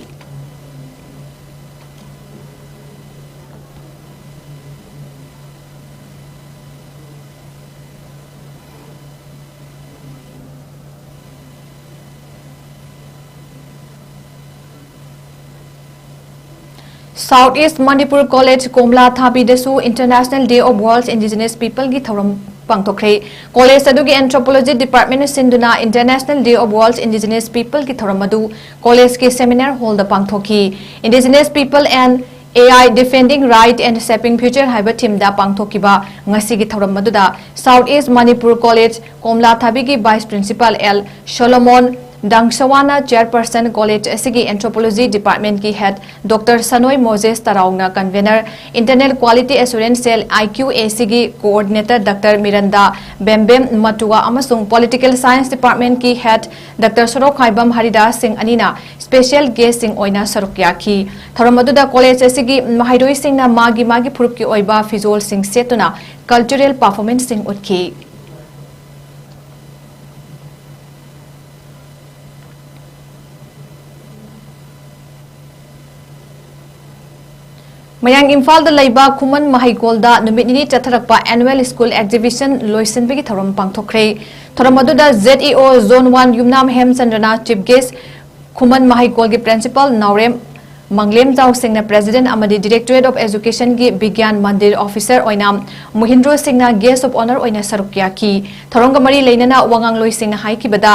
South East Manipur College ꯀꯣꯝꯂꯥ ꯊꯥꯕꯤꯗꯁꯨ International Day of World's Indigenous People ꯒꯤ ꯊꯧꯔꯝ ꯄꯥꯡꯊꯣꯛꯈ꯭ꯔꯦ꯫ ꯀꯣꯂꯦꯖ ꯑꯗꯨꯒꯤ Anthropology Department ꯅ ꯁꯤꯟꯗꯨꯅ International Day of World's Indigenous People ꯒꯤ ꯊꯧꯔꯝ ꯑꯗꯨ ꯀꯣꯂꯦꯖꯀꯤ seminar hall ꯗ ꯄꯥꯡꯊꯣꯛꯈꯤ꯫ Indigenous People and A I, Defending Right and Shaping Future ꯍꯥꯏꯕ theme ꯗ ꯄꯥꯡꯊꯣꯛꯈꯤꯕ ꯉꯁꯤꯒꯤ ꯊꯧꯔꯝ ꯑꯗꯨꯗ South East Manipur College ꯀꯣꯝꯂꯥ ꯊꯥꯕꯤꯒꯤ Vice Principal ꯑꯦꯜ ꯁꯣꯂꯣꯃꯣꯟ ꯗꯥꯡꯁꯋꯥꯅ Chairperson, ꯀꯣꯂꯦꯖ ꯑꯁꯤꯒꯤ Anthropology Department ꯀꯤ Head Doctor ꯁꯅꯣꯏ ꯃꯣꯖꯦꯁ ꯇꯔꯥꯎꯅ Convener, Internal Quality Assurance Cell, I Q A C ꯒꯤ Coordinator Doctor ꯃꯤꯔꯟꯗꯥ ꯕꯦꯝꯕꯦꯝ ꯃꯇꯨꯋꯥ ꯑꯃꯁꯨꯡ Political Science Department ꯀꯤ Head Doctor ꯁꯣꯔꯣꯛꯈꯥꯏꯕꯝ ꯍꯔꯤꯗꯥꯁ ꯁꯤꯡ ꯑꯅꯤꯅ special guest ꯁꯤꯡ ꯑꯣꯏꯅ ꯁꯔꯨꯛ ꯌꯥꯈꯤ꯫ ꯊꯧꯔꯝ ꯑꯗꯨꯗ ꯀꯣꯂꯦꯖ ꯑꯁꯤꯒꯤ ꯃꯍꯩꯔꯣꯏꯁꯤꯡꯅ ꯃꯥꯒꯤ ꯃꯥꯒꯤ ꯐꯨꯔꯨꯞꯀꯤ ꯑꯣꯏꯕ ꯐꯤꯖꯣꯜꯁꯤꯡ ꯁꯦꯠꯇꯨꯅ cultural performance ꯁꯤꯡ ꯎꯠꯈꯤ꯫ ꯃꯌꯥꯡ ꯏꯝꯐꯥꯜꯗ ꯂꯩꯕ ꯈꯨꯃꯟ ꯃꯍꯩꯀꯣꯜꯗ ꯅꯨꯃꯤꯠ ꯅꯤꯅꯤ ꯆꯠꯊꯔꯛꯄ Annual School Exhibition ꯂꯣꯏꯁꯤꯟꯕꯒꯤ ꯊꯧꯔꯝ ꯄꯥꯡꯊꯣꯛꯈ꯭ꯔꯦ꯫ ꯊꯧꯔꯝ ꯑꯗꯨꯗ Z E O Zone one ꯌꯨꯝꯅꯥꯝ ꯍꯦꯝꯆꯟꯗ꯭ꯔꯅ chief guest, ꯈꯨꯃꯟ ꯃꯍꯩꯀꯣꯜꯒꯤ Principal ꯅꯥꯎꯔꯦꯝ ꯃꯪꯂꯦꯝꯖꯥꯎ ꯁꯤꯡꯅ President ꯑꯃꯗꯤ Directorate of Education ꯒꯤ ꯕꯤꯒ꯭ꯌꯥꯟ ꯃꯟꯗꯤꯔ Officer ꯑꯣꯏꯅ ꯃꯨꯍꯤꯟꯗ꯭ꯔꯣ ꯁꯤꯡꯅ Guest of Honour ꯑꯣꯏꯅ ꯁꯔꯨꯛ ꯌꯥꯈꯤ꯫ ꯊꯧꯔꯝꯒ ꯃꯔꯤ ꯂꯩꯅꯅ ꯋꯥꯉꯥꯡꯂꯣꯏꯁꯤꯡꯅ ꯍꯥꯏꯈꯤꯕꯗ,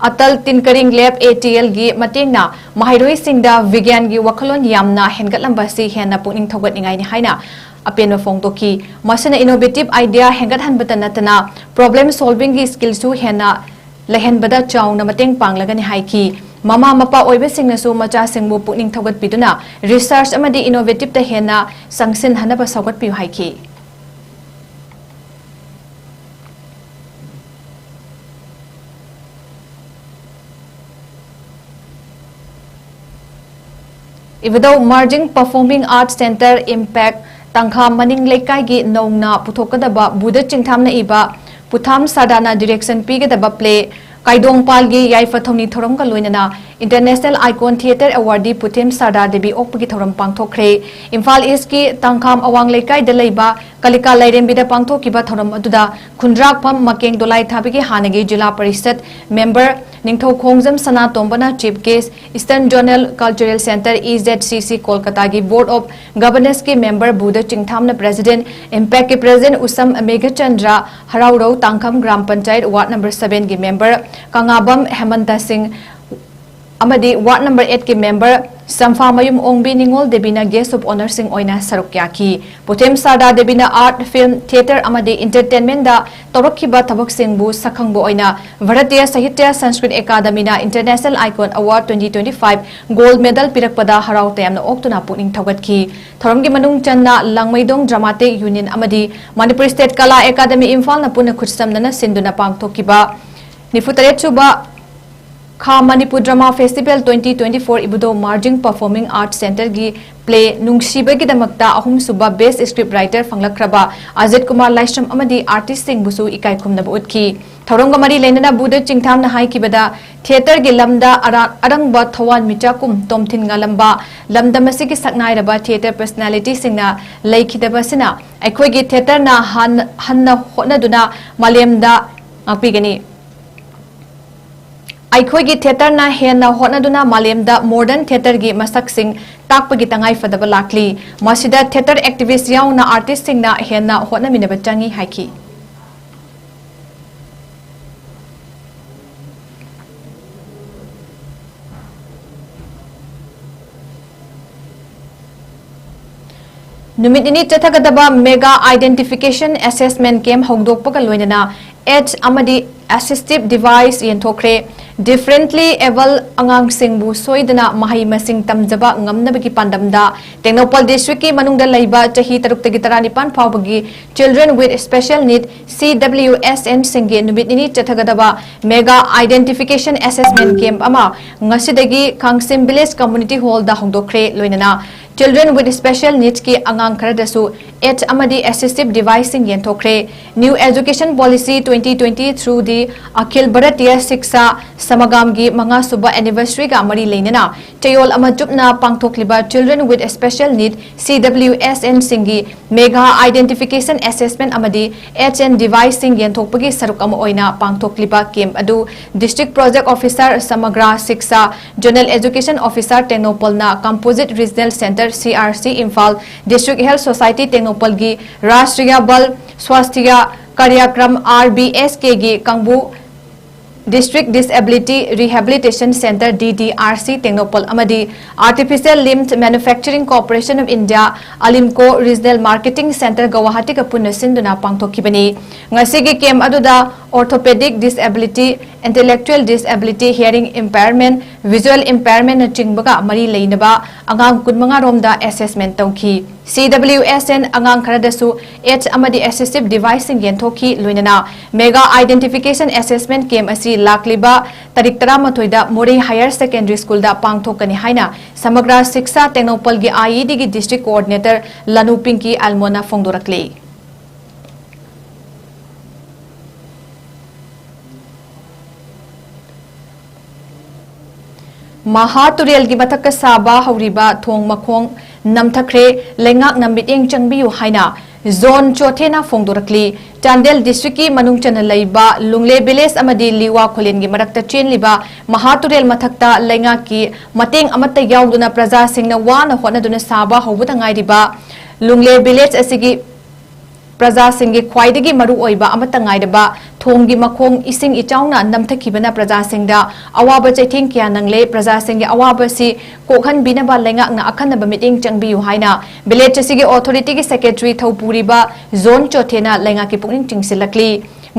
Atal Tinkering Lab, A T L ꯒꯤ ꯃꯇꯦꯡꯅ ꯃꯍꯩꯔꯣꯏꯁꯤꯡꯗ ꯕꯤꯒ꯭ꯌꯥꯟꯒꯤ ꯋꯥꯈꯜꯂꯣꯟ ꯌꯥꯝꯅ ꯍꯦꯟꯒꯠꯂꯝꯕ ꯑꯁꯤ ꯍꯦꯟꯅ ꯄꯨꯛꯅꯤꯡ ꯊꯧꯒꯠꯅꯤꯡꯉꯥꯏꯅꯤ ꯍꯥꯏꯅ ꯑꯄꯦꯟꯕ ꯐꯣꯡꯗꯣꯛꯈꯤ꯫ ꯃꯁꯤꯅ innovative idea ꯍꯦꯟꯒꯠꯍꯟꯕꯇ ꯅꯠꯇꯅ, problem solving ꯒꯤ skill ꯁꯨ ꯍꯦꯟꯅ ꯂꯩꯍꯟꯕꯗ ꯆꯥꯎꯅ ꯃꯇꯦꯡ ꯄꯥꯡꯂꯒꯅꯤ ꯍꯥꯏꯈꯤ꯫ ꯃꯃꯥ ꯃꯄꯥ ꯑꯣꯏꯕꯁꯤꯡꯅꯁꯨ ꯃꯆꯥꯁꯤꯡꯕꯨ ꯄꯨꯛꯅꯤꯡ ꯊꯧꯒꯠꯄꯤꯗꯨꯅ research ꯑꯃꯗꯤ innovative ꯇ ꯍꯦꯟꯅ ꯆꯪꯁꯤꯟꯍꯟꯅꯕ ꯁꯧꯒꯠꯄꯤꯌꯨ ꯍꯥꯏꯈꯤ꯫ ꯏꯕꯨꯙꯧ Marjing Performing Arts Centre, IMPACT, ꯇꯥꯡꯈꯥ ꯃꯅꯤꯡ ꯂꯩꯀꯥꯏꯒꯤ ꯅꯧꯅ ꯄꯨꯊꯣꯛꯀꯗꯕ ꯕꯨꯙ ꯆꯤꯡꯊꯥꯝꯅ ꯏꯕ ꯄꯨꯊꯥꯝ ꯁꯥꯗꯥꯅ direction ꯄꯤꯒꯗꯕ play ꯀꯥꯏꯗꯣꯡꯄꯥꯜꯒꯤ ꯌꯥꯏꯐ ꯊꯧꯅꯤ ꯊꯧꯔꯝꯒ ꯂꯣꯏꯅꯅ International Icon Theatre Awardee ꯄꯨꯊꯦꯝ ꯁꯥꯔꯗꯥ Devi ꯑꯣꯛꯄꯒꯤ ꯊꯧꯔꯝ ꯄꯥꯡꯊꯣꯛꯈ꯭ꯔꯦ꯫ ꯏꯝꯐꯥꯜ ꯏꯁꯀꯤ ꯇꯥꯡꯈꯥꯝ ꯑꯋꯥꯡ ꯂꯩꯀꯥꯏꯗ ꯂꯩꯕ ꯀꯂꯤꯀꯥ ꯂꯥꯏꯔꯦꯝꯕꯤꯗ ꯄꯥꯡꯊꯣꯛꯈꯤꯕ ꯊꯧꯔꯝ ꯑꯗꯨꯗ ꯈꯨꯟꯗ꯭ꯔꯥꯛꯐꯝ ꯃꯀꯦꯡ ꯗꯣꯂꯥꯏ ꯊꯥꯕꯤꯒꯤ ꯍꯥꯟꯅꯒꯤ ꯖꯤꯂꯥ ꯄꯔꯤꯁꯠ ꯃꯦꯝꯕꯔ ꯅꯤꯡꯊꯧꯈꯣꯡꯖꯝ ꯁꯅꯥꯇꯣꯝꯕꯅ chief guest, Eastern Zonal Cultural Centre, E Z C C, ꯀꯣꯜꯀꯇꯥꯒꯤ Board of Governanceꯀꯤ ꯃꯦꯝꯕꯔ ꯕꯨꯙ ꯆꯤꯡꯊꯥꯝꯅ ꯄ꯭ꯔꯦꯁꯤꯗꯦꯟꯠ, ꯏꯝꯄꯦꯛꯀꯤ ꯄ꯭ꯔꯦꯁꯤꯗꯦꯟꯠ ꯎꯁꯝ ꯃꯦꯘꯆꯟꯗ꯭ꯔ ꯍꯔꯥꯎꯔꯧ, ꯇꯥꯡꯈꯝ ꯒ꯭ꯔꯥꯝ ꯄꯟꯆꯥꯌꯠ ꯋꯥꯔꯗ ꯅꯝꯕꯔ ꯁꯚꯦꯟꯒꯤ ꯃꯦꯝꯕꯔ ꯀꯪꯉꯥꯕꯝ ꯍꯦꯃꯟꯇ ꯁꯤꯡ, ꯑꯃꯗꯤ ꯋꯥꯔꯗ ꯅꯝꯕꯔ ꯑꯦꯠꯀꯤ ꯃꯦꯝꯕꯔ ꯁꯝꯐꯥꯃꯌꯨꯝ ꯑꯣꯡꯕꯤ ꯅꯤꯉꯣꯜ ꯗꯦꯕꯤꯅ guest of honourꯁꯤꯡ ꯑꯣꯏꯅ ꯁꯔꯨꯛ ꯌꯥꯈꯤ꯫ ꯄꯨꯊꯦꯝ ꯁꯥꯔꯗꯥ ꯗꯦꯕꯤꯅ art, film, theatre ꯑꯃꯗꯤ entertainmentꯗ ꯇꯧꯔꯛꯈꯤꯕ ꯊꯕꯛꯁꯤꯡꯕꯨ ꯁꯛꯈꯪꯕ ꯑꯣꯏꯅ ꯚꯥꯔꯇꯤꯌ ꯁꯥꯍꯤꯇ꯭ꯌ Sanskrit ꯑꯦꯀꯥꯗꯃꯤꯅ International Icon Award twenty twenty-five gold medal ꯄꯤꯔꯛꯄꯗ ꯍꯔꯥꯎ ꯇꯌꯥꯝꯅ ꯑꯣꯛꯇꯨꯅ ꯄꯨꯛꯅꯤꯡ ꯊꯧꯒꯠꯈꯤ꯫ ꯊꯧꯔꯝꯒꯤ ꯃꯅꯨꯡ ꯆꯟꯅ ꯂꯥꯡꯃꯩꯗꯣꯡ Dramatic Union ꯑꯃꯗꯤ ꯃꯅꯤꯄꯨꯔ State ꯀꯂꯥ ꯑꯦꯀꯥꯗꯃꯤ ꯏꯝꯐꯥꯜꯅ ꯄꯨꯟꯅ ꯈꯨꯠꯁꯝꯅꯅ ꯁꯤꯟꯗꯨꯅ ꯄꯥꯡꯊꯣꯛꯈꯤꯕ ꯅꯤꯐꯨ ꯇꯔꯦꯠ ꯁꯨꯕ ꯈꯥ Manipur Drama Festival twenty twenty-four ꯏꯕꯨꯙꯧ ꯃꯥꯔꯖꯤꯡ Performing Arts Centreꯒꯤ play ꯅꯨꯡꯁꯤꯕꯒꯤꯗꯃꯛꯇ ꯑꯍꯨꯝꯁꯨꯕ best script writer ꯐꯪꯂꯛꯈ꯭ꯔꯕ Ajit Kumar ꯂꯥꯏꯁ꯭ꯔꯝ ꯑꯃꯗꯤ artistꯁꯤꯡꯕꯨꯁꯨ ꯏꯀꯥꯏ ꯈꯨꯝꯅꯕ ꯎꯠꯈꯤ꯫ ꯊꯧꯔꯝꯒ ꯃꯔꯤ ꯂꯩꯅꯅ ꯕꯨꯙ ꯆꯤꯡꯊꯥꯝꯅ ꯍꯥꯏꯈꯤꯕꯗ theatreꯒꯤ ꯂꯝꯗ ꯑꯔꯥ-, ꯑꯔꯪꯕ ꯊꯋꯥꯟꯃꯤꯆꯥꯛꯀꯨꯝ ꯇꯣꯝꯊꯤꯟ ꯉꯥꯜꯂꯝꯕ ꯂꯝꯗꯝ ꯑꯁꯤꯒꯤ ꯁꯛꯅꯥꯏꯔꯕ theatre personalityꯁꯤꯡꯅ ꯂꯩꯈꯤꯗꯕ ꯑꯁꯤꯅ ꯑꯩꯈꯣꯏꯒꯤ theatreꯅ ꯍꯟ-, ꯍꯟꯅ ꯍꯣꯠꯅꯗꯨꯅ ꯃꯥꯂꯦꯝꯗ ꯉꯥꯛꯄꯤꯒꯅꯤ꯫ ꯑꯩꯈꯣꯏꯒꯤ theatreꯅ ꯍꯦꯟꯅ ꯍꯣꯠꯅꯗꯨꯅ ꯃꯥꯂꯦꯝꯗ modern theatreꯒꯤ ꯃꯁꯛꯁꯤꯡ ꯇꯥꯛꯄꯒꯤ ꯇꯉꯥꯏ ꯐꯗꯕ ꯂꯥꯛꯂꯤ꯫ ꯃꯁꯤꯗ theatre activist ꯌꯥꯎꯅ artistꯁꯤꯡꯅ ꯍꯦꯟꯅ ꯍꯣꯠꯅꯃꯤꯟꯅꯕ ꯆꯪꯏ ꯍꯥꯏꯈꯤ꯫ ꯅꯨꯃꯤꯠ ꯅꯤꯅꯤ ꯆꯠꯊꯒꯗꯕ Mega Identification Assessment Camp ꯍꯧꯗꯣꯛꯄꯒ ꯂꯣꯏꯅꯅ aids ꯑꯃꯗꯤ assistive device ꯌꯦꯟꯊꯣꯛꯈ꯭ꯔꯦ꯫ Differently abled ꯑꯉꯥꯡꯁꯤꯡꯕꯨ ꯁꯣꯏꯗꯅ ꯃꯍꯩ ꯃꯁꯤꯡ ꯇꯝꯖꯕ ꯉꯝꯅꯕꯒꯤ ꯄꯥꯟꯗꯝꯗ ꯇꯦꯡꯅꯧꯄꯜ districtꯀꯤ ꯃꯅꯨꯡꯗ ꯂꯩꯕ ꯆꯍꯤ ꯇꯔꯨꯛꯇꯒꯤ ꯇꯔꯥꯅꯤꯄꯥꯟ ꯐꯥꯎꯕꯒꯤ Children with Special Need, C W S N, ꯁꯤꯡꯒꯤ ꯅꯨꯃꯤꯠ ꯅꯤꯅꯤ ꯆꯠꯊꯒꯗꯕ Mega Identification Assessment Camp ꯑꯃ ꯉꯁꯤꯗꯒꯤ ꯀꯥꯡꯁꯤꯝ Village Community Hallꯗ ꯍꯧꯗꯣꯛꯈ꯭ꯔꯦ꯫ ꯂꯣꯏꯅꯅ Children with special needs ꯀꯤ ꯑꯉꯥꯡ ꯈꯔꯗꯁꯨ aids ꯑꯃꯗꯤ assistive device ꯁꯤꯡ ꯌꯦꯟꯊꯣꯛꯈ꯭ꯔꯦ꯫ New Education Policy twenty twenty through the Akhil Bharatiya Shiksha Samagam ꯒꯤ ꯃꯉꯥ ꯁꯨꯕ anniversary ꯒ ꯃꯔꯤ ꯂꯩꯅꯅ ꯆꯌꯣꯜ ꯑꯃ ꯆꯨꯞꯅ ꯄꯥꯡꯊꯣꯛꯂꯤꯕ Children with Special Need, C W S N ꯁꯤꯡꯒꯤ Mega Identification Assessment ꯑꯃꯗꯤ aids and device ꯁꯤꯡ ꯌꯦꯟꯊꯣꯛꯄꯒꯤ ꯁꯔꯨꯛ ꯑꯃ ꯑꯣꯏꯅ ꯄꯥꯡꯊꯣꯛꯂꯤꯕ camp ꯑꯗꯨ District Project Officer Samagra Shiksha, Zonal Education Officer ꯇꯦꯡꯅꯧꯄꯜꯅ Composite Regional Centre, C R C, Imphal, District Health Society ꯇꯦꯡꯅꯧꯄꯜꯒꯤ Rashtriya Bal Swasthya Karyakram, R B S K ꯒꯤ ꯀꯥꯡꯕꯨ, District Disability Rehabilitation Centre, D D R C Tengnoupal ꯑꯃꯗꯤ Artificial Limb Manufacturing Corporation of India, ALIMCO Regional Marketing Centre ꯒꯧꯍꯥꯇꯤꯒ ꯄꯨꯟꯅ ꯁꯤꯟꯗꯨꯅ ꯄꯥꯡꯊꯣꯛꯈꯤꯕꯅꯤ꯫ ꯉꯁꯤꯒꯤ camp ꯑꯗꯨꯗ orthopedic disability, intellectual disability, hearing impairment, visual impairment ꯅꯆꯤꯡꯕꯒ ꯃꯔꯤ ꯂꯩꯅꯕ ꯑꯉꯥꯡ ꯀꯨꯟꯃꯉꯥ ꯔꯣꯝꯗ assessment ꯇꯧꯈꯤ꯫ C W S N ꯑꯉꯥꯡ ꯈꯔꯗꯁꯨ aids ꯑꯃꯗꯤ assistive device ꯁꯤꯡ ꯌꯦꯟꯊꯣꯛꯈꯤ꯫ ꯂꯣꯏꯅꯅ Mega Identification Assessment Camp ꯑꯁꯤ ꯂꯥꯛꯂꯤꯕ ꯇꯥꯔꯤꯛ ꯇꯔꯥꯃꯥꯊꯣꯏꯗ ꯃꯣꯔꯦ Higher Secondary School ꯗ ꯄꯥꯡꯊꯣꯛꯀꯅꯤ ꯍꯥꯏꯅ Samagra Shiksha ꯇꯦꯡꯅꯧꯄꯜꯒꯤ I E D ꯒꯤ District Coordinator ꯂꯅꯨ ꯄꯤꯡꯀꯤ ꯑꯜꯃꯣꯅ ꯐꯣꯡꯗꯣꯔꯛꯂꯤ꯫ ꯃꯍꯥ ꯇꯨꯔꯦꯜꯒꯤ ꯃꯊꯛꯇ ꯁꯥꯕ ꯍꯧꯔꯤꯕ ꯊꯣꯡ ꯃꯈꯣꯡ ꯅꯝꯊꯈ꯭ꯔꯦ, ꯂꯩꯉꯥꯛꯅ ꯃꯤꯠꯌꯦꯡ ꯆꯪꯕꯤꯌꯨ ꯍꯥꯏꯅ ꯖꯣꯟ ꯆꯣꯊꯦꯅ ꯐꯣꯡꯗꯣꯔꯛꯂꯤ꯫ ꯆꯥꯟꯗꯦꯜ district ꯀꯤ ꯃꯅꯨꯡ ꯆꯟꯅ ꯂꯩꯕ ꯂꯨꯡꯂꯦ village ꯑꯃꯗꯤ ꯂꯤꯋꯥ ꯈꯨꯂꯦꯟꯒꯤ ꯃꯔꯛꯇ ꯆꯦꯜꯂꯤꯕ ꯃꯍꯥ ꯇꯨꯔꯦꯜ ꯃꯊꯛꯇ ꯂꯩꯉꯥꯛꯀꯤ ꯃꯇꯦꯡ ꯑꯃꯠꯇ ꯌꯥꯎꯗꯅ ꯄ꯭ꯔꯖꯥꯁꯤꯡꯅ ꯋꯥꯅ ꯍꯣꯠꯅꯗꯨꯅ ꯁꯥꯕ ꯍꯧꯕꯗ ꯉꯥꯏꯔꯤꯕ ꯂꯨꯡꯂꯦ village ꯑꯁꯤꯒꯤ ꯄ꯭ꯔꯖꯥꯁꯤꯡꯒꯤ ꯈ꯭ꯋꯥꯏꯗꯒꯤ ꯃꯔꯨ ꯑꯣꯏꯕ ꯑꯃꯠꯇ ꯉꯥꯏꯔꯕ ꯊꯣꯡꯒꯤ ꯃꯈꯣꯡ ꯏꯁꯤꯡ ꯏꯆꯥꯎꯅ ꯅꯝꯊꯈꯤꯕꯅ ꯄ꯭ꯔꯖꯥꯁꯤꯡꯗ ꯑꯋꯥꯕ ꯆꯩꯊꯦꯡ ꯀꯌꯥ ꯅꯪꯂꯦ꯫ ꯄ꯭ꯔꯖꯥꯁꯤꯡꯒꯤ ꯑꯋꯥꯕꯁꯤ ꯀꯣꯛꯍꯟꯕꯤꯅꯕ ꯂꯩꯉꯥꯛꯅ ꯑꯈꯟꯅꯕ ꯃꯤꯠꯌꯦꯡ ꯆꯪꯕꯤꯌꯨ ꯍꯥꯏꯅ village ꯑꯁꯤꯒꯤ authority ꯒꯤ secretary ꯊꯧꯄꯨꯔꯤꯕ ꯖꯣꯟ ꯆꯣꯊꯦꯅ ꯂꯩꯉꯥꯛꯀꯤ ꯄꯨꯛꯅꯤꯡ ꯆꯤꯡꯁꯤꯜꯂꯛꯂꯤ꯫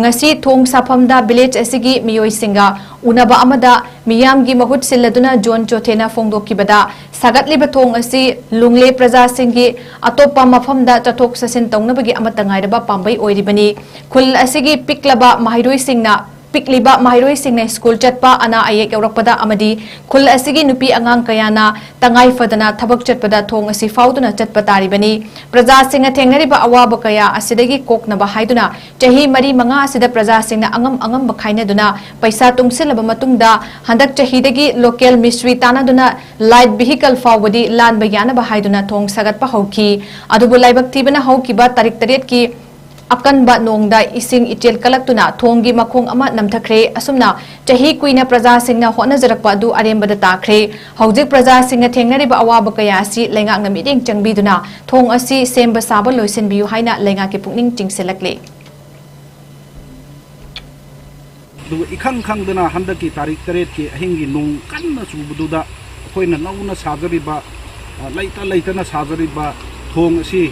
ꯉꯁꯤ ꯊꯣꯡ ꯁꯥꯐꯝꯗ village ꯑꯁꯤꯒꯤ ꯃꯤꯑꯣꯏꯁꯤꯡꯒ ꯎꯅꯕ ꯑꯃꯗ ꯃꯤꯌꯥꯝꯒꯤ ꯃꯍꯨꯠ ꯁꯤꯜꯂꯗꯨꯅ ꯖꯣꯟ ꯆꯣꯊꯦꯅ ꯐꯣꯡꯗꯣꯛꯈꯤꯕꯗ, ꯁꯥꯒꯠꯂꯤꯕ ꯊꯣꯡ ꯑꯁꯤ ꯂꯨꯡꯂꯦ ꯄ꯭ꯔꯖꯥꯁꯤꯡꯒꯤ ꯑꯇꯣꯞꯄ ꯃꯐꯝꯗ ꯆꯠꯊꯣꯛ ꯆꯠꯁꯤꯟ ꯇꯧꯅꯕꯒꯤ ꯑꯃꯠꯇ ꯉꯥꯏꯔꯕ ꯄꯥꯝꯕꯩ ꯑꯣꯏꯔꯤꯕꯅꯤ꯫ ꯈꯨꯜ ꯑꯁꯤꯒꯤ ꯄꯤꯛꯂꯕ ꯃꯍꯩꯔꯣꯏꯁꯤꯡꯅ ꯄꯤꯛꯂꯤꯕ ꯃꯍꯩꯔꯣꯏꯁꯤꯡꯅ ꯁ꯭ꯀꯨꯜ ꯆꯠꯄ, ꯑꯅꯥ ꯑꯌꯦꯛ ꯌꯥꯎꯔꯛꯄꯗ ꯑꯃꯗꯤ ꯈꯨꯜ ꯑꯁꯤꯒꯤ ꯅꯨꯄꯤ ꯑꯉꯥꯡ ꯀꯌꯥꯅ ꯇꯉꯥꯏ ꯐꯗꯅ ꯊꯕꯛ ꯆꯠꯄꯗ ꯊꯣꯡ ꯑꯁꯤ ꯐꯥꯎꯗꯨꯅ ꯆꯠꯄ ꯇꯥꯔꯤꯕꯅꯤ꯫ ꯄ꯭ꯔꯖꯥꯁꯤꯡꯅ ꯊꯦꯡꯅꯔꯤꯕ ꯑꯋꯥꯕ ꯀꯌꯥ ꯑꯁꯤꯗꯒꯤ ꯀꯣꯛꯅꯕ ꯍꯥꯏꯗꯨꯅ ꯆꯍꯤ ꯃꯔꯤ ꯃꯉꯥ ꯑꯁꯤꯗ ꯄ꯭ꯔꯖꯥꯁꯤꯡꯅ ꯑꯉꯝ ꯑꯉꯝꯕ ꯈꯥꯏꯅꯗꯨꯅ ꯄꯩꯁꯥ ꯇꯨꯡꯁꯤꯜꯂꯕ ꯃꯇꯨꯡꯗ ꯍꯟꯗꯛ ꯆꯍꯤꯗꯒꯤ ꯂꯣꯀꯦꯜ ꯃꯤꯁꯇ꯭ꯔꯤ ꯇꯥꯟꯅꯗꯨꯅ ꯂꯥꯏꯠ ꯚꯤꯍꯤꯀꯜ ꯐꯥꯎꯕꯗꯤ ꯂꯥꯟꯕ ꯌꯥꯅꯕ ꯍꯥꯏꯗꯨꯅ ꯊꯣꯡ ꯁꯥꯒꯠꯄ ꯍꯧꯈꯤ꯫ ꯑꯗꯨꯕꯨ ꯂꯥꯏꯕꯛ ꯊꯤꯕꯅ ꯍꯧꯈꯤꯕ ꯇꯥꯔꯤꯛ ꯇꯔꯦꯠꯀꯤ ꯑꯀꯟꯕ ꯅꯣꯡꯗ ꯏꯁꯤꯡ ꯏꯆꯦꯜ ꯀꯜꯂꯛꯇꯨꯅ ꯊꯣꯡꯒꯤ ꯃꯈꯣꯡ ꯑꯃ ꯅꯝꯊꯈ꯭ꯔꯦ꯫ ꯑꯁꯨꯝꯅ ꯆꯍꯤ ꯀꯨꯏꯅ ꯄ꯭ꯔꯖꯥꯁꯤꯡꯅ ꯍꯣꯠꯅꯖꯔꯛꯄ ꯑꯗꯨ ꯑꯔꯦꯝꯕꯗ ꯇꯥꯈ꯭ꯔꯦ꯫ ꯍꯧꯖꯤꯛ ꯄ꯭ꯔꯖꯥꯁꯤꯡꯅ ꯊꯦꯡꯅꯔꯤꯕ ꯑꯋꯥꯕ ꯀꯌꯥ ꯑꯁꯤ ꯂꯩꯉꯥꯛꯅ ꯃꯤꯠꯌꯦꯡ ꯆꯪꯕꯤꯗꯨꯅ ꯊꯣꯡ ꯑꯁꯤ ꯁꯦꯝꯕ ꯁꯥꯕ ꯂꯣꯏꯁꯤꯟꯕꯤꯌꯨ ꯍꯥꯏꯅ ꯂꯩꯉꯥꯛꯀꯤ ꯄꯨꯛꯅꯤꯡ ꯆꯤꯡꯁꯤꯜꯂꯛꯂꯤ꯫ ꯑꯗꯨꯒ ꯏꯈꯪ ꯈꯪꯗꯅ ꯍꯟꯗꯛꯀꯤ ꯇꯥꯔꯤꯛ ꯇꯔꯦꯠꯀꯤ ꯑꯍꯤꯡꯒꯤ ꯅꯣꯡ ꯀꯟꯅ ꯆꯨꯕꯗꯨꯗ ꯑꯩꯈꯣꯏꯅ ꯅꯧꯅ ꯁꯥꯖꯔꯤꯕ, ꯑ, ꯂꯩꯇ ꯂꯩꯇꯅ ꯁꯥꯖꯔꯤꯕ ꯊꯣꯡ ꯑꯁꯤ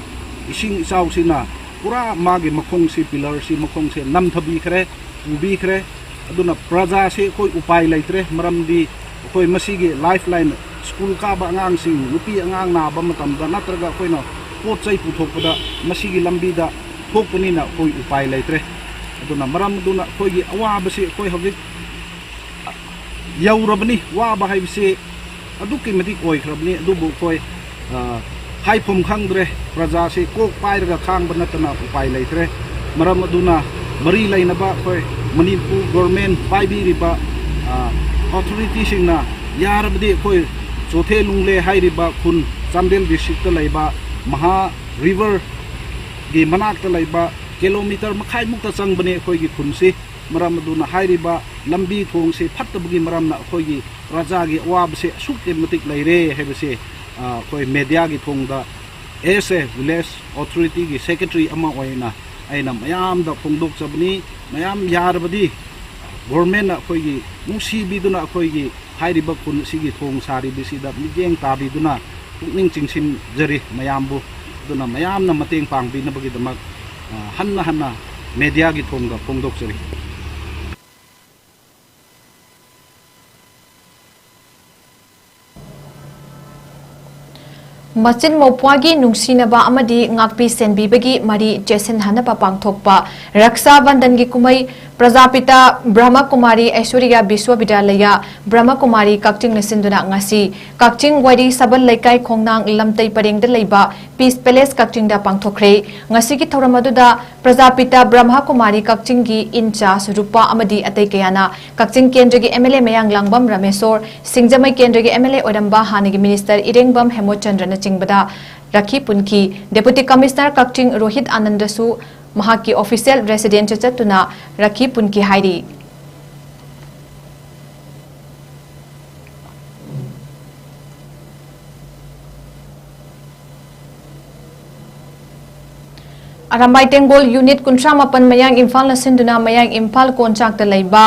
ꯏꯁꯤꯡ ꯏꯆꯥꯎꯁꯤꯅ ꯄꯨꯔꯥ ꯃꯥꯒꯤ ꯃꯈꯣꯡꯁꯤ, ꯄꯤꯂꯔꯁꯤ ꯃꯈꯣꯡꯁꯦ ꯅꯝꯊꯕꯤꯈ꯭ꯔꯦ, ꯄꯨꯕꯤꯈ꯭ꯔꯦ꯫ ꯑꯗꯨꯅ ꯄ꯭ꯔꯖꯥꯁꯤ ꯑꯩꯈꯣꯏ ꯎꯄꯥꯏ ꯂꯩꯇ꯭ꯔꯦ, ꯃꯔꯝꯗꯤ ꯑꯩꯈꯣꯏ ꯃꯁꯤꯒꯤ ꯂꯥꯏꯐ ꯂꯥꯏꯟ, ꯁ꯭ꯀꯨꯜ ꯀꯥꯕ ꯑꯉꯥꯡꯁꯤꯡ, ꯅꯨꯄꯤ ꯑꯉꯥꯡ ꯅꯥꯕ ꯃꯇꯝꯗ ꯅꯠꯇ꯭ꯔꯒ ꯑꯩꯈꯣꯏꯅ ꯄꯣꯠ ꯆꯩ ꯄꯨꯊꯣꯛꯄꯗ ꯃꯁꯤꯒꯤ ꯂꯝꯕꯤꯗ ꯊꯣꯛꯄꯅꯤꯅ ꯑꯩꯈꯣꯏ ꯎꯄꯥꯏ ꯂꯩꯇ꯭ꯔꯦ꯫ ꯑꯗꯨꯅ ꯃꯔꯝ ꯑꯗꯨꯅ ꯑꯩꯈꯣꯏꯒꯤ ꯑꯋꯥꯕꯁꯤ ꯑꯩꯈꯣꯏ ꯍꯧꯖꯤꯛ ꯌꯧꯔꯕꯅꯤ꯫ ꯋꯥꯕ ꯍꯥꯏꯕꯁꯤ ꯑꯗꯨꯛꯀꯤ ꯃꯇꯤꯛ ꯑꯣꯏꯈ꯭ꯔꯕꯅꯤ꯫ ꯑꯗꯨꯕꯨ ꯑꯩꯈꯣꯏ, ꯑ, ꯍꯥꯏꯐꯝ ꯈꯪꯗ꯭ꯔꯦ꯫ ꯄ꯭ꯔꯖꯥꯁꯤ ꯀꯣꯛ ꯄꯥꯏꯔꯒ ꯈꯥꯡꯕ ꯅꯠꯇꯅ ꯎꯄꯥꯏ ꯂꯩꯇ꯭ꯔꯦ꯫ ꯃꯔꯝ ꯑꯗꯨꯅ ꯃꯔꯤ ꯂꯩꯅꯕ ꯑꯩꯈꯣꯏ ꯃꯅꯤꯄꯨꯔ ꯒꯣꯔꯃꯦꯟ ꯄꯥꯏꯕꯤꯔꯤꯕ, ꯑ, ꯑꯣꯊꯣꯔꯤꯇꯤꯁꯤꯡꯅ ꯌꯥꯔꯕꯗꯤ ꯑꯩꯈꯣꯏ ꯆꯣꯊꯦ ꯂꯨꯡꯂꯦ ꯍꯥꯏꯔꯤꯕ ꯈꯨꯟ, ꯆꯥꯟꯗꯦꯜ ꯗꯤꯁꯇ꯭ꯔꯤꯛꯇ ꯂꯩꯕ ꯃꯍꯥ ꯔꯤꯚꯔꯒꯤ ꯃꯅꯥꯛꯇ ꯂꯩꯕ ꯀꯤꯂꯣꯃꯤꯇꯔ ꯃꯈꯥꯏꯃꯨꯛꯇ ꯆꯪꯕꯅꯦ ꯑꯩꯈꯣꯏꯒꯤ ꯈꯨꯟꯁꯤ꯫ ꯃꯔꯝ ꯑꯗꯨꯅ ꯍꯥꯏꯔꯤꯕ ꯂꯝꯕꯤ ꯊꯣꯡꯁꯤ ꯐꯠꯇꯕꯒꯤ ꯃꯔꯝꯅ ꯑꯩꯈꯣꯏꯒꯤ ꯄ꯭ꯔꯖꯥꯒꯤ ꯑꯋꯥꯕꯁꯦ ꯑꯁꯨꯛꯀꯤ ꯃꯇꯤꯛ ꯂꯩꯔꯦ ꯍꯥꯏꯕꯁꯦ, ꯑ, ꯑꯩꯈꯣꯏ ꯃꯦꯗꯤꯌꯥꯒꯤ ꯊꯣꯡꯗ as a village authority ꯒꯤ secretary ꯑꯃ ꯑꯣꯏꯅ ꯑꯩꯅ ꯃꯌꯥꯝꯗ ꯐꯣꯡꯗꯣꯛꯆꯕꯅꯤ꯫ ꯃꯌꯥꯝ ꯌꯥꯔꯕꯗꯤ ꯒꯣꯔꯃꯦꯟꯅ ꯑꯩꯈꯣꯏꯒꯤ ꯅꯨꯡꯁꯤꯕꯤꯗꯨꯅ ꯑꯩꯈꯣꯏꯒꯤ ꯍꯥꯏꯔꯤꯕ ꯈꯨꯟ ꯑꯁꯤꯒꯤ ꯊꯣꯡ ꯁꯥꯔꯤꯕꯁꯤꯗ ꯃꯤꯠꯌꯦꯡ ꯇꯥꯕꯤꯗꯨꯅ ꯄꯨꯛꯅꯤꯡ ꯆꯤꯡꯁꯤꯟꯖꯔꯤ ꯃꯌꯥꯝꯕꯨ꯫ ꯑꯗꯨꯅ ꯃꯌꯥꯝꯅ ꯃꯇꯦꯡ ꯄꯥꯡꯕꯤꯅꯕꯒꯤꯗꯃꯛ, ꯑ, ꯍꯟꯅ ꯍꯟꯅ ꯃꯦꯗꯤꯌꯥꯒꯤ ꯊꯣꯡꯗ ꯐꯣꯡꯗꯣꯛꯆꯔꯤ꯫ ꯃꯆꯤꯟ ꯃꯧꯄ꯭ꯋꯥꯒꯤ ꯅꯨꯡꯁꯤꯅꯕ ꯑꯃꯗꯤ ꯉꯥꯛꯄꯤ ꯁꯦꯟꯕꯤꯕꯒꯤ ꯃꯔꯤ ꯆꯦꯠꯁꯤꯟꯍꯟꯅꯕ ꯄꯥꯡꯊꯣꯛꯄ ꯔꯛꯁꯥ ꯕꯟꯙꯟꯒꯤ ꯀꯨꯝꯍꯩ ꯄ꯭ꯔꯖꯥꯄꯤꯇꯥ ꯕ꯭ꯔꯍ꯭ꯃꯀꯨꯃꯥꯔꯤ ꯑꯩꯁꯣꯔꯤꯌꯥ ꯕꯤꯁ꯭ꯋꯕꯤꯗ꯭ꯌꯥꯂꯌ ꯕ꯭ꯔꯍ꯭ꯃꯀꯨꯃꯥꯔꯤ ꯀꯛꯆꯤꯡꯅ ꯁꯤꯟꯗꯨꯅ ꯉꯁꯤ ꯀꯛꯆꯤꯡ ꯋꯥꯏꯔꯤ ꯁꯕꯜ ꯂꯩꯀꯥꯏ ꯈꯣꯡꯅꯥꯡ ꯂꯝꯇꯩ ꯄꯔꯦꯡꯗ ꯂꯩꯕ ꯄꯤꯁ ꯄꯦꯂꯦꯁ ꯀꯛꯆꯤꯡꯗ ꯄꯥꯡꯊꯣꯛꯈ꯭ꯔꯦ꯫ ꯉꯁꯤꯒꯤ ꯊꯧꯔꯝ ꯑꯗꯨꯗ ꯄ꯭ꯔꯖꯥꯄꯤꯇꯥ ꯕ꯭ꯔꯍ꯭ꯃꯀꯨꯃꯥꯔꯤ ꯀꯛꯆꯤꯡꯒꯤ ꯏꯟꯆꯥꯔꯖ ꯔꯨꯄꯥ ꯑꯃꯗꯤ ꯑꯇꯩ ꯀꯌꯥꯅ ꯀꯛꯆꯤꯡ ꯀꯦꯟꯗ꯭ꯔꯒꯤ ꯑꯦꯝ ꯑꯦꯜ ꯑꯦ ꯃꯌꯥꯡꯂꯥꯡꯕꯝ ꯔꯥꯃꯦꯁꯣꯔ, ꯁꯤꯡꯖꯃꯩ ꯀꯦꯟꯗ꯭ꯔꯒꯤ ꯑꯦꯝ ꯑꯦꯜ ꯑꯦ ꯑꯣꯏꯔꯝꯕ ꯍꯥꯟꯅꯒꯤ ꯃꯤꯅꯤꯁꯇꯔ ꯏꯔꯦꯡꯕꯝ ꯍꯦꯃꯣꯆꯟꯗ꯭ꯔꯅꯆꯤꯡꯕꯗ ꯔꯥꯈꯤ ꯄꯨꯟꯈꯤ꯫ ꯗꯦꯄꯨꯇꯤ ꯀꯃꯤꯁꯅꯔ ꯀꯛꯆꯤꯡ ꯔꯣꯍꯤꯠ ꯑꯥꯅꯟꯗꯁꯨ ꯃꯍꯥꯛꯀꯤ ꯑꯣꯐꯤꯁꯤꯌꯦꯜ ꯔꯦꯁꯤꯗꯦꯟꯁꯇ ꯆꯠꯇꯨꯅ ꯔꯥꯈꯤ ꯄꯨꯟꯈꯤ ꯍꯥꯏꯔꯤ꯫ ꯑꯔꯥꯝꯕꯥꯏ ꯇꯦꯡꯒꯣꯜ ꯌꯨꯅꯤꯠ ꯀꯨꯟꯊ꯭ꯔꯥ ꯃꯥꯄꯟ ꯃꯌꯥꯡ ꯏꯝꯐꯥꯜꯅ ꯁꯤꯟꯗꯨꯅ ꯃꯌꯥꯡ ꯏꯝꯐꯥꯜ ꯀꯣꯟꯆꯥꯛꯇ ꯂꯩꯕ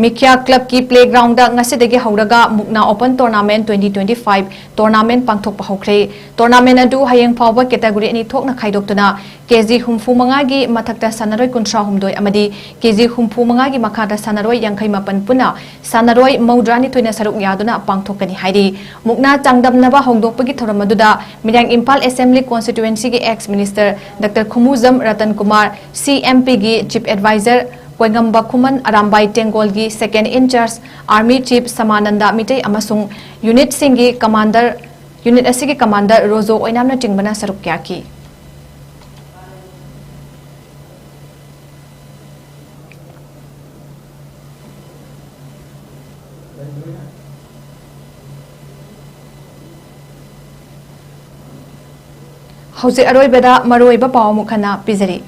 ꯃꯤꯈ꯭ꯌꯥ ꯀ꯭ꯂꯕꯀꯤ ꯄ꯭ꯂꯦꯒ꯭ꯔꯥꯎꯟꯗ ꯉꯁꯤꯗꯒꯤ ꯍꯧꯔꯒ ꯃꯨꯛꯅꯥ open tournament twenty twenty five tournament ꯄꯥꯡꯊꯣꯛꯄ ꯍꯧꯈ꯭ꯔꯦ꯫ ꯇꯣꯔꯅꯥꯃꯦꯟꯠ ꯑꯗꯨ ꯍꯌꯦꯡ ꯐꯥꯎꯕ ꯀꯦꯇꯥꯒꯣꯔꯤ ꯑꯅꯤ ꯊꯣꯛꯅ ꯈꯥꯏꯗꯣꯛꯇꯨꯅ ꯀꯦ ꯖꯤ ꯍꯨꯝꯐꯨ ꯃꯉꯥꯒꯤ ꯃꯊꯛꯇ ꯁꯥꯟꯅꯔꯣꯏ ꯀꯨꯟꯊ꯭ꯔꯥ ꯍꯨꯝꯗꯣꯏ ꯑꯃꯗꯤ ꯀꯦ ꯖꯤ ꯍꯨꯝꯐꯨ ꯃꯉꯥꯒꯤ ꯃꯈꯥꯗ ꯁꯥꯟꯅꯔꯣꯏ ꯌꯥꯡꯈꯩ ꯃꯥꯄꯟ ꯄꯨꯟꯅ ꯁꯥꯟꯅꯔꯣꯏ ꯃꯧꯗ꯭ꯔꯥꯅꯤꯊꯣꯏꯅ ꯁꯔꯨꯛ ꯌꯥꯗꯨꯅ ꯄꯥꯡꯊꯣꯛꯀꯅꯤ ꯍꯥꯏꯔꯤ꯫ ꯃꯨꯛꯅꯥ ꯆꯥꯡꯗꯝꯅꯕ ꯍꯧꯗꯣꯛꯄꯒꯤ ꯊꯧꯔꯝ ꯑꯗꯨꯗ ꯃꯤꯔꯥꯡ ꯏꯝꯐꯥꯜ ꯑꯦꯁꯦꯝꯕ꯭ꯂꯤ ꯀꯣꯟꯁꯇꯤꯇ꯭ꯋꯦꯟꯁꯤꯒꯤ ex minister doctor Khumujam Ratan Kumar, C M ꯄꯤꯒꯤ ꯆꯤꯐ ꯑꯦꯗꯚꯥꯏꯖꯔ ꯀꯣꯏꯉꯝꯕ ꯈꯨꯃꯟ, ꯑꯔꯥꯝꯕꯥꯏ ꯇꯦꯡꯒꯣꯜꯒꯤ second in charge army chief Samananda Meetei ꯑꯃꯁꯨꯡ ꯌꯨꯅꯤꯠꯁꯤꯡꯒꯤ ꯀꯃꯥꯟꯗꯔ, ꯌꯨꯅꯤꯠ ꯑꯁꯤꯒꯤ ꯀꯃꯥꯟꯗꯔ ꯔꯣꯖꯣ ꯑꯣꯏꯅꯥꯝꯅꯆꯤꯡꯕꯅ ꯁꯔꯨꯛ ꯌꯥꯈꯤ꯫ ꯍꯧꯖꯤꯛ ꯑꯔꯣꯏꯕꯗ ꯃꯔꯨꯑꯣꯏꯕ ꯄꯥꯎ ꯑꯃꯨꯛ ꯍꯟꯅ ꯄꯤꯖꯔꯤ꯫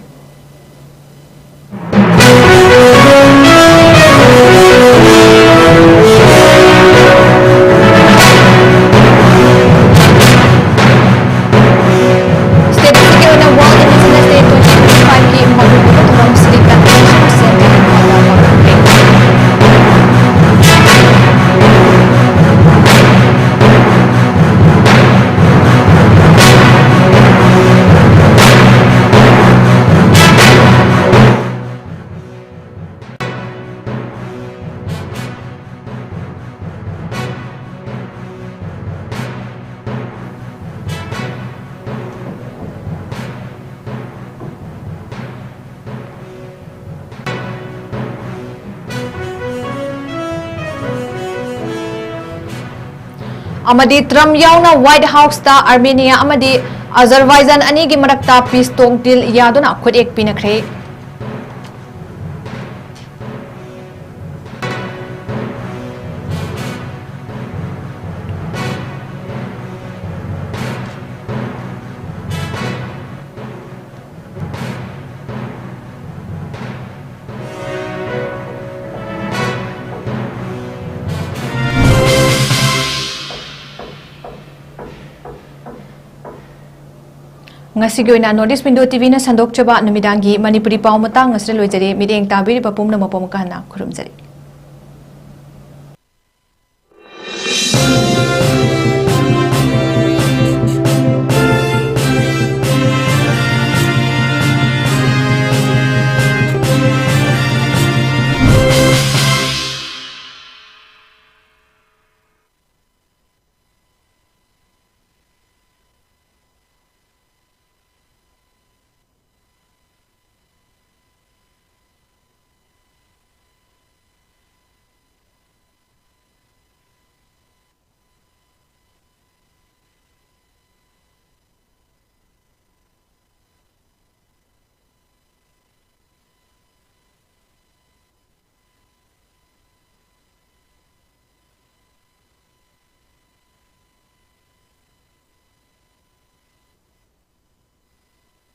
State ꯑꯁꯤꯒꯤ ꯑꯣꯏꯅ World Indigenous Day twenty twenty-five ꯀꯤ ꯃꯔꯨꯑꯣꯏꯕ ꯊꯧꯔꯝ City Convention Centre ꯏꯝꯐꯥꯜꯗ ꯄꯥꯡꯊꯣꯛꯈ꯭ꯔꯦ꯫ ꯑꯃꯗꯤ ꯇ꯭ꯔꯝꯞ ꯌꯥꯎꯅ ꯋꯥꯏꯠ ꯍꯥꯎꯁꯇ ꯑꯥꯔꯃꯦꯅꯤꯌꯥ ꯑꯃꯗꯤ ꯑꯖꯔꯕꯥꯏꯖꯥꯟ ꯑꯅꯤꯒꯤ ꯃꯔꯛꯇ ꯄꯤꯁ ꯇꯣꯛ ꯗꯤꯜ ꯌꯥꯗꯨꯅ ꯈꯨꯠꯌꯦꯛ ꯄꯤꯅꯈ꯭ꯔꯦ꯫ ꯉꯁꯤꯒꯤ ꯑꯣꯏꯅ North East Window ꯇꯤꯚꯤꯅ ꯁꯟꯗꯣꯛꯆꯕ ꯅꯨꯃꯤꯗꯥꯡꯒꯤ ꯃꯅꯤꯄꯨꯔꯤ ꯄꯥꯎ ꯃꯇꯥꯡ ꯑꯁꯤꯗ ꯂꯣꯏꯖꯔꯦ꯫ ꯃꯤꯠꯌꯦꯡ ꯇꯥꯕꯤꯔꯤꯕ ꯄꯨꯝꯅꯃꯛꯄꯨ ꯑꯃꯨꯛꯀ ꯍꯟꯅ ꯈꯨꯔꯨꯝꯖꯔꯤ꯫